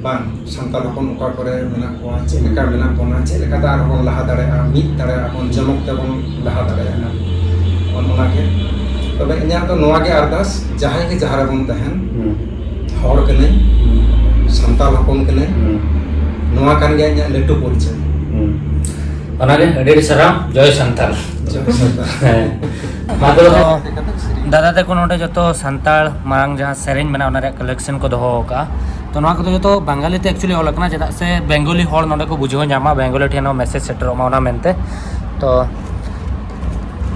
ᱵᱟᱝ, ᱥᱟᱱᱛᱟᱲ ᱦᱚᱯᱚᱱ ᱚᱠᱟ ᱠᱚᱨᱮ ᱢᱮᱱᱟᱜ ᱠᱚᱣᱟ, ᱪᱮᱫ ᱞᱮᱠᱟ ᱢᱮᱱᱟᱜ ᱵᱚᱱᱟ, ᱪᱮᱫ ᱞᱮᱠᱟᱛᱮ ᱟᱨᱦᱚᱸ ᱵᱚᱱ ᱞᱟᱦᱟ ᱫᱟᱲᱮᱭᱟᱜᱼᱟ, ᱢᱤᱫ ᱫᱟᱲᱮᱭᱟᱜᱼᱟ ᱵᱚᱱ, ᱡᱚᱢᱚᱠ ᱛᱮᱵᱚᱱ ᱞᱟᱦᱟ ᱫᱟᱲᱮᱭᱟᱜᱼᱟ᱾ ᱚᱱ-, ᱚᱱᱟᱜᱮ᱾ ᱛᱚᱵᱮ ᱤᱧᱟᱹᱜ ᱫᱚ ᱱᱚᱣᱟ ᱜᱮ ᱟᱨᱫᱟᱥ, ᱡᱟᱦᱟᱸᱭ ᱜᱮ ᱡᱟᱦᱟᱸ ᱨᱮᱵᱚᱱ ᱛᱟᱦᱮᱱ, ᱦᱩᱸ᱾ ᱦᱚᱲ ᱠᱟᱹᱱᱟᱹᱧ, ᱦᱩᱸ᱾ ᱥᱟᱱᱛᱟᱲ ᱦᱚᱯᱚᱱ ᱠᱟᱹᱱᱟᱹᱧ, ᱦᱩᱸ᱾ ᱱᱚᱣᱟ ᱠᱟᱱ ᱜᱮᱭᱟ ᱤᱧᱟᱹᱜ ᱞᱟᱹᱴᱩ ᱯᱚᱨᱤᱪᱚᱭ᱾ ᱦᱩᱸ᱾ ᱚᱱᱟᱜᱮ ᱟᱹᱰᱤ ᱟᱹᱰᱤ ᱥᱟᱨᱦᱟᱣ, ᱡᱚᱭ ᱥᱟᱱᱛᱟᱲ᱾ ᱡᱚᱭ ᱥᱟᱱᱛᱟᱲ᱾ ᱦᱮᱸ᱾ ᱢᱟ ᱛᱚᱵᱮ ᱫᱟᱫᱟ ᱛᱟᱠᱚ ᱱᱚᱰᱮ ᱡᱚᱛᱚ ᱥᱟᱱᱛᱟᱲ ᱢᱟᱨᱟᱝ ᱡᱟᱦᱟᱸ ᱥᱮᱨᱮᱧ ᱢᱮᱱᱟᱜᱼᱟ, ᱚᱱᱟ ᱨᱮᱭᱟᱜ collection ᱠᱚ ᱫᱚᱦᱚ ᱟᱠᱟᱫᱼᱟ᱾ ᱛᱚ ᱱᱚᱣᱟ ᱠᱚᱫᱚ ᱡᱚᱛᱚ ᱵᱟᱝᱜᱟᱞᱤ ᱛᱮ actually ᱚᱞ ᱟᱠᱟᱱᱟ, ᱪᱮᱫᱟᱜ ᱥᱮ ᱵᱮᱝᱜᱚᱞᱤ ᱦᱚᱲ ᱱᱚᱰᱮ ᱠᱚ ᱵᱩᱡᱷᱟᱹᱣ ᱧᱟᱢᱟ, ᱵᱮᱝᱜᱚᱞᱤ ᱴᱷᱮᱱ ᱦᱚᱸ message ᱥᱮᱴᱮᱨᱚᱜ ᱢᱟ ᱚᱱᱟ ᱢᱮᱱᱛᱮ᱾ ᱛᱚ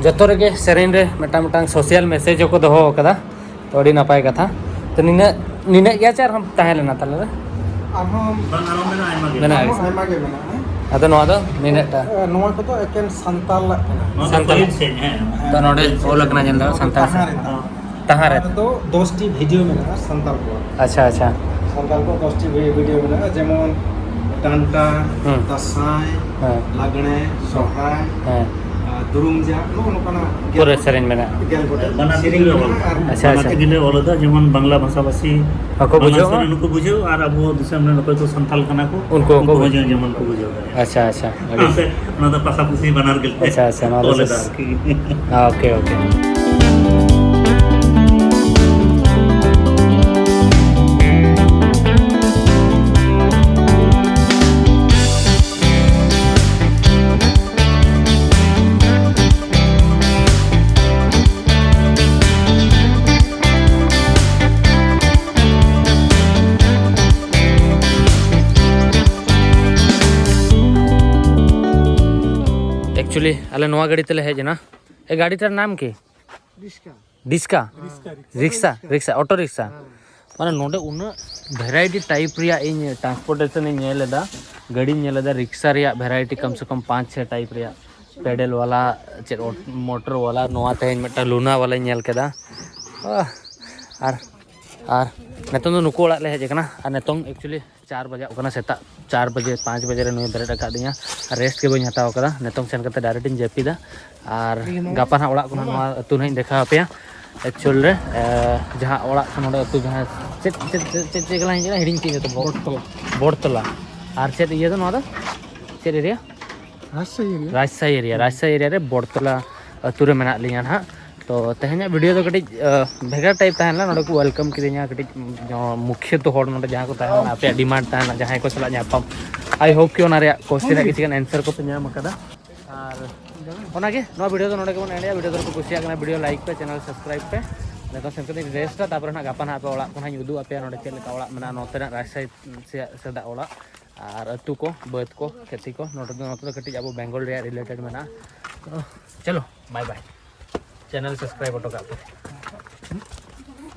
ᱡᱚᱛᱚ ᱨᱮᱜᱮ ᱥᱮᱨᱮᱧ ᱨᱮ ᱢᱤᱫᱴᱟᱝ ᱢᱤᱫᱴᱟᱝ social message ᱦᱚᱸᱠᱚ ᱫᱚᱦᱚ ᱟᱠᱟᱫᱟ᱾ ᱛᱚ ᱟᱹᱰᱤ ᱱᱟᱯᱟᱭ ᱠᱟᱛᱷᱟ᱾ ᱛᱚ ᱱᱤᱱᱟᱹᱜ, ᱱᱤᱱᱟᱹᱜ ᱜᱮ ᱪᱮ ᱟᱨᱦᱚᱸ ᱛᱟᱦᱮᱸ ᱞᱮᱱᱟ ᱛᱟᱦᱞᱮ? ᱟᱨᱦᱚᱸ ᱵᱟᱝ, ᱟᱨᱦᱚᱸ ᱢᱮᱱᱟᱜᱼᱟ, ᱟᱭᱢᱟ ᱜᱮ᱾ ᱢᱮᱱᱟᱜᱼᱟ᱾ ᱟᱨᱦᱚᱸ ᱟᱭᱢᱟ ᱜᱮ ᱢᱮᱱᱟᱜᱼᱟ᱾ ᱟᱫᱚ ᱱᱚᱣᱟ ᱫᱚ ᱱᱤᱱᱟᱹᱜ ᱴᱟ? ᱮ, ᱱᱚᱣᱟ ᱠᱚᱫᱚ ᱮᱠᱮᱱ ᱥᱟᱱᱛᱟᱲ ᱞᱟᱜ ᱠᱟᱱᱟ᱾ ᱱᱚᱣᱟ ᱫᱚ ᱥᱟᱱᱛᱟᱲ᱾ ᱯᱟᱹᱦᱤᱞ ᱥᱮᱫ, ᱦᱮᱸ᱾ ᱛᱚ ᱱᱚᱰᱮ ᱚᱞ ᱟᱠᱟᱱᱟ, ᱧᱮᱞ ᱫᱟᱲᱮᱭᱟᱜ ᱥᱟᱱᱛᱟᱲ ᱛᱟᱦᱮᱸ ᱥᱮ? ᱞᱮᱱᱟ᱾ ᱛᱟᱦᱟᱸ ᱨᱮ᱾ ᱱᱚᱣᱟ ᱨᱮᱫᱚ ᱫᱚᱥ ᱴᱤ ᱵᱷᱤᱰᱤᱭᱳ ᱢᱮᱱᱟᱜᱼᱟ ᱥᱟᱱᱛᱟᱲ ᱠᱚᱣᱟᱜ᱾ ᱟᱪᱪᱷᱟ, ᱟᱪᱪᱷᱟ᱾ ᱥᱟᱱᱛᱟᱲ ᱠᱚᱣᱟᱜ ᱫᱚᱥ ᱴᱤ ᱵᱷᱤ-, ᱵᱷᱤᱰᱤᱭᱳ ᱢᱮᱱᱟᱜᱼᱟ, ᱡᱮᱢᱚᱱ ᱰᱟᱱᱴᱟ, ᱦᱩᱸ᱾ ᱫᱟᱸᱥᱟᱭ, ᱦᱮᱸ᱾ ᱞᱟᱜᱽᱬᱮ, ᱥᱚᱦᱨᱟᱭ, ᱦᱮᱸ᱾ ᱟᱨ ᱫᱩᱨᱩᱢ ᱡᱟᱜ, ᱱᱚᱜᱼᱚ ᱱᱚᱝᱠᱟᱱᱟᱜ ᱜᱮᱞ ᱯᱩᱨᱟᱹ ᱜᱚᱴᱮᱡ, ᱥᱮᱨᱮᱧ ᱢᱮᱱᱟᱜᱼᱟ᱾ ᱜᱮᱞ ᱜᱚᱴᱮᱡ ᱵᱟᱱᱟᱨ ᱥᱮᱨᱮᱧ ᱛᱮᱜᱮ ᱞᱮ ᱢᱮᱱᱟᱜᱼᱟ ᱚᱞ᱾ ᱟᱨ ᱟᱪᱪᱷᱟ, ᱵᱟᱱᱟᱨ ᱟᱪᱪᱷᱟ᱾ ᱛᱮᱜᱮ ᱞᱮ ᱚᱞ ᱮᱫᱟ, ᱡᱮᱢᱚᱱ ᱵᱟᱝᱞᱟ ᱵᱷᱟᱥᱟᱵᱷᱟᱥᱤ, ᱦᱚᱸᱠᱚ ᱵᱟᱝᱞᱟ ᱵᱩᱡᱷᱟᱹᱣ ᱥᱮᱨᱮᱧ ᱢᱟ᱾ ᱦᱚᱸᱠᱚ ᱵᱩᱡᱷᱟᱹᱣ ᱟᱨ ᱟᱵᱚ ᱫᱤᱥᱚᱢ ᱨᱮᱱ ᱚᱠᱚᱭ ᱠᱚ ᱥᱟᱱᱛᱟᱲ ᱠᱟᱱᱟ ᱠᱚ, ᱩᱱᱠᱩ ᱦᱚᱸᱠᱚ ᱩᱱᱠᱩ ᱦᱚᱸ ᱵᱩᱡᱷᱟᱹᱣ᱾ ᱡᱮᱢᱚᱱ ᱠᱚ ᱵᱩᱡᱷᱟᱹᱣ ᱫᱟᱲᱮᱭᱟᱜᱼᱟ᱾ ᱟᱪᱪᱷᱟ, ᱟᱪᱪᱷᱟ᱾ ᱟᱹᱰᱤ ᱚᱱᱟᱛᱮ ᱚᱱᱟ ᱫᱚ ᱯᱟᱥᱟᱯᱟᱥᱤ ᱵᱟᱱᱟᱨ ᱜᱮᱞᱮ ᱟᱪᱪᱷᱟ, ᱟᱪᱪᱷᱟ, ᱱᱚᱣᱟ ᱫᱚ ᱚᱞ ᱮᱫᱟ ᱥᱮᱥ᱾ ᱟᱨᱠᱤ᱾ ᱦᱮᱸ, ᱳᱠᱮ, ᱳᱠᱮ᱾ Actually, ᱟᱞᱮ ᱱᱚᱣᱟ ᱜᱟᱹᱰᱤ ᱛᱮᱞᱮ ᱦᱮᱡ ᱮᱱᱟ᱾ ᱮ, ᱜᱟᱹᱰᱤᱴᱟᱨ ᱱᱟᱢ ᱠᱤ? ᱰᱤᱥᱠᱟ᱾ ᱰᱤᱥᱠᱟ? Rickshaw, rickshaw. Rickshaw, rickshaw, auto rickshaw. ᱦᱮᱸ᱾ ᱢᱟᱱᱮ ᱱᱚᱰᱮ ᱩᱱᱟᱹᱜ variety type ᱨᱮᱭᱟᱜ ᱤᱧ transportation ᱤᱧ ᱧᱮᱞ ᱮᱫᱟ, ᱜᱟᱹᱰᱤᱧ ᱧᱮᱞ ᱮᱫᱟ, ᱨᱤᱠᱥᱟ ᱨᱮᱭᱟᱜ variety ᱠᱚᱢ ᱥᱮ ᱠᱚᱢ ᱯᱟᱸᱪ ᱪᱷᱮ type ᱨᱮᱭᱟᱜ, ᱯᱮᱰᱮᱞ ᱵᱟᱞᱟ, ᱪᱮᱫ ᱚᱴ-, ᱢᱚᱴᱚᱨ ᱵᱟᱞᱟ, ᱱᱚᱣᱟ ᱛᱮᱦᱮᱧ ᱢᱤᱫᱴᱟᱝ ᱞᱩᱱᱟ ᱵᱟᱞᱟᱧ ᱧᱮᱞ ᱠᱮᱫᱟ᱾ ᱟᱦ, ᱟᱨ, ᱟᱨ ᱱᱤᱛᱚᱝ ᱫᱚ ᱱᱩᱠᱩ ᱚᱲᱟᱜ ᱞᱮ ᱦᱮᱡ ᱟᱠᱟᱱᱟ, ᱟᱨ ᱱᱤᱛᱚᱝ actually ᱪᱟᱨ ᱵᱟᱡᱟᱜ ᱠᱟᱱᱟ, ᱥᱮᱛᱟᱜ ᱪᱟᱨ ᱵᱟᱡᱮ, ᱯᱟᱸᱪ ᱵᱟᱡᱮ ᱨᱮ ᱱᱩᱭ ᱵᱮᱨᱮᱫ ᱟᱠᱟᱫᱤᱧᱟ᱾ ᱟᱨ rest ᱜᱮ ᱵᱟᱹᱧ ᱦᱟᱛᱟᱣ ᱟᱠᱟᱫᱟ᱾ ᱱᱤᱛᱚᱝ ᱥᱮᱱ ᱠᱟᱛᱮ direct ᱤᱧ ᱡᱟᱹᱯᱤᱫᱟ᱾ ᱟᱨ ᱜᱟᱯᱟ ᱱᱟᱦᱟᱜ ᱚᱲᱟᱜ ᱠᱚ ᱱᱟᱦᱟᱜ ᱱᱚᱣᱟ ᱟᱹᱛᱩ ᱱᱟᱦᱟᱜ ᱤᱧ ᱫᱮᱠᱷᱟᱣ ᱟᱯᱮᱭᱟ᱾ Actual ᱨᱮ, ᱮ, ᱡᱟᱦᱟᱸ ᱚᱲᱟᱜ ᱠᱚ ᱱᱚᱰᱮ ᱟᱹᱛᱩ ᱡᱟᱦᱟᱸ ᱪᱮᱫ, ᱪᱮᱫ, ᱪᱮᱫ, ᱪᱮᱫ ᱡᱟᱭᱜᱟ ᱞᱟᱝ ᱦᱮᱡ ᱮᱱᱟ? ᱦᱤᱲᱤᱧ ᱠᱮᱫ ᱡᱚᱛᱚ᱾ ᱵᱚ-, ᱵᱚᱴᱛᱚᱞᱟ᱾ ᱵᱚᱴᱛᱚᱞᱟ᱾ ᱟᱨ ᱪᱮᱫ ᱤᱭᱟᱹ ᱫᱚ ᱱᱚᱣᱟ ᱫᱚ? ᱪᱮᱫ area? ᱨᱟᱡᱽᱥᱟᱦᱤ area᱾ ᱨᱟᱡᱽᱥᱟᱦᱤ area᱾ ᱦᱩᱸ᱾ ᱨᱟᱡᱽᱥᱟᱦᱤ area ᱨᱮ ᱵᱚᱴᱛᱚᱞᱟ ᱟᱹᱛᱩ ᱨᱮ ᱢᱮᱱᱟᱜ ᱞᱤᱧᱟ ᱱᱟᱦᱟᱜ᱾ ᱛᱚ, ᱛᱮᱦᱮᱧᱟᱜ video ᱫᱚ ᱠᱟᱹᱴᱤᱡ, ᱟ, ᱵᱷᱮᱜᱟᱨ type ᱛᱟᱦᱮᱸ ᱞᱮᱱᱟ᱾ ᱱᱚᱰᱮ ᱠᱚ welcome ᱠᱤᱫᱤᱧᱟ, ᱠᱟᱹᱴᱤᱡ, ᱡᱚ-, ᱢᱩᱠᱷᱤᱭᱟᱹ ᱛᱚ ᱦᱚᱲ ᱱᱚᱰᱮ ᱡᱟᱦᱟᱸ ᱠᱚ ᱛᱟᱦᱮᱸ ᱞᱮᱱᱟ, ᱟᱯᱮᱭᱟᱜ demand ᱛᱟᱦᱮᱸ ᱞᱮᱱᱟ ᱡᱟᱦᱟᱸᱭ ᱠᱚ ᱥᱟᱞᱟᱜ ᱧᱟᱯᱟᱢ᱾ I hope ᱠᱤ ᱚᱱᱟ ᱨᱮᱭᱟᱜ question ᱨᱮᱭᱟᱜ ᱠᱤᱪᱷᱩ ᱜᱟᱱ answer ᱠᱚᱯᱮ ᱧᱟᱢ ᱟᱠᱟᱫᱟ᱾ ᱟᱨ ᱚᱱᱟᱜᱮ, ᱱᱚᱣᱟ video ᱫᱚ ᱱᱚᱰᱮ ᱜᱮᱵᱚᱱ ᱮᱱᱰᱮᱜᱼᱟ᱾ Video ᱫᱚ ᱠᱚ ᱠᱩᱥᱤᱭᱟᱜ ᱠᱟᱱᱟ, video like ᱯᱮ, channel subscribe ᱯᱮ᱾ ᱱᱤᱛᱚᱝ ᱥᱮᱱ ᱠᱟᱛᱮ ᱨᱮᱥᱴᱟ, ᱛᱟᱨᱯᱚᱨᱮ ᱱᱟᱦᱟᱜ ᱜᱟᱯᱟ ᱱᱟᱦᱟᱜ ᱟᱯᱮ ᱚᱲᱟᱜ ᱠᱚ ᱱᱟᱦᱟᱜ ᱤᱧ ᱩᱫᱩᱜ ᱟᱯᱮᱭᱟ, ᱱᱚᱰᱮ ᱪᱮᱫ ᱞᱮᱠᱟ ᱚᱲᱟᱜ ᱢᱮᱱᱟᱜᱼᱟ, ᱱᱚᱛᱮᱱᱟᱜ ᱨᱟᱡᱽᱥᱟᱦᱤ ᱥᱮ-, ᱥᱮᱫᱟᱜ ᱚᱲᱟᱜ᱾ ᱟᱨ ᱟᱹᱛᱩ ᱠᱚ, ᱵᱟᱹᱫᱽ ᱠᱚ, ᱠᱷᱮᱛᱤ ᱠᱚ, ᱱᱚᱰᱮ ᱫᱚ, ᱱᱚᱛᱮ ᱫᱚ ᱠᱟᱹᱴᱤᱡ ᱟᱵᱚ ᱵᱮᱝᱜᱚᱞ ᱨᱮᱭᱟᱜ related ᱢᱮᱱᱟᱜᱼᱟ᱾ ᱛᱚ, ᱪᱚᱞᱚ, bye bye᱾ Channel subscribe ᱦᱚᱴᱚ ᱠᱟᱜ ᱯᱮ᱾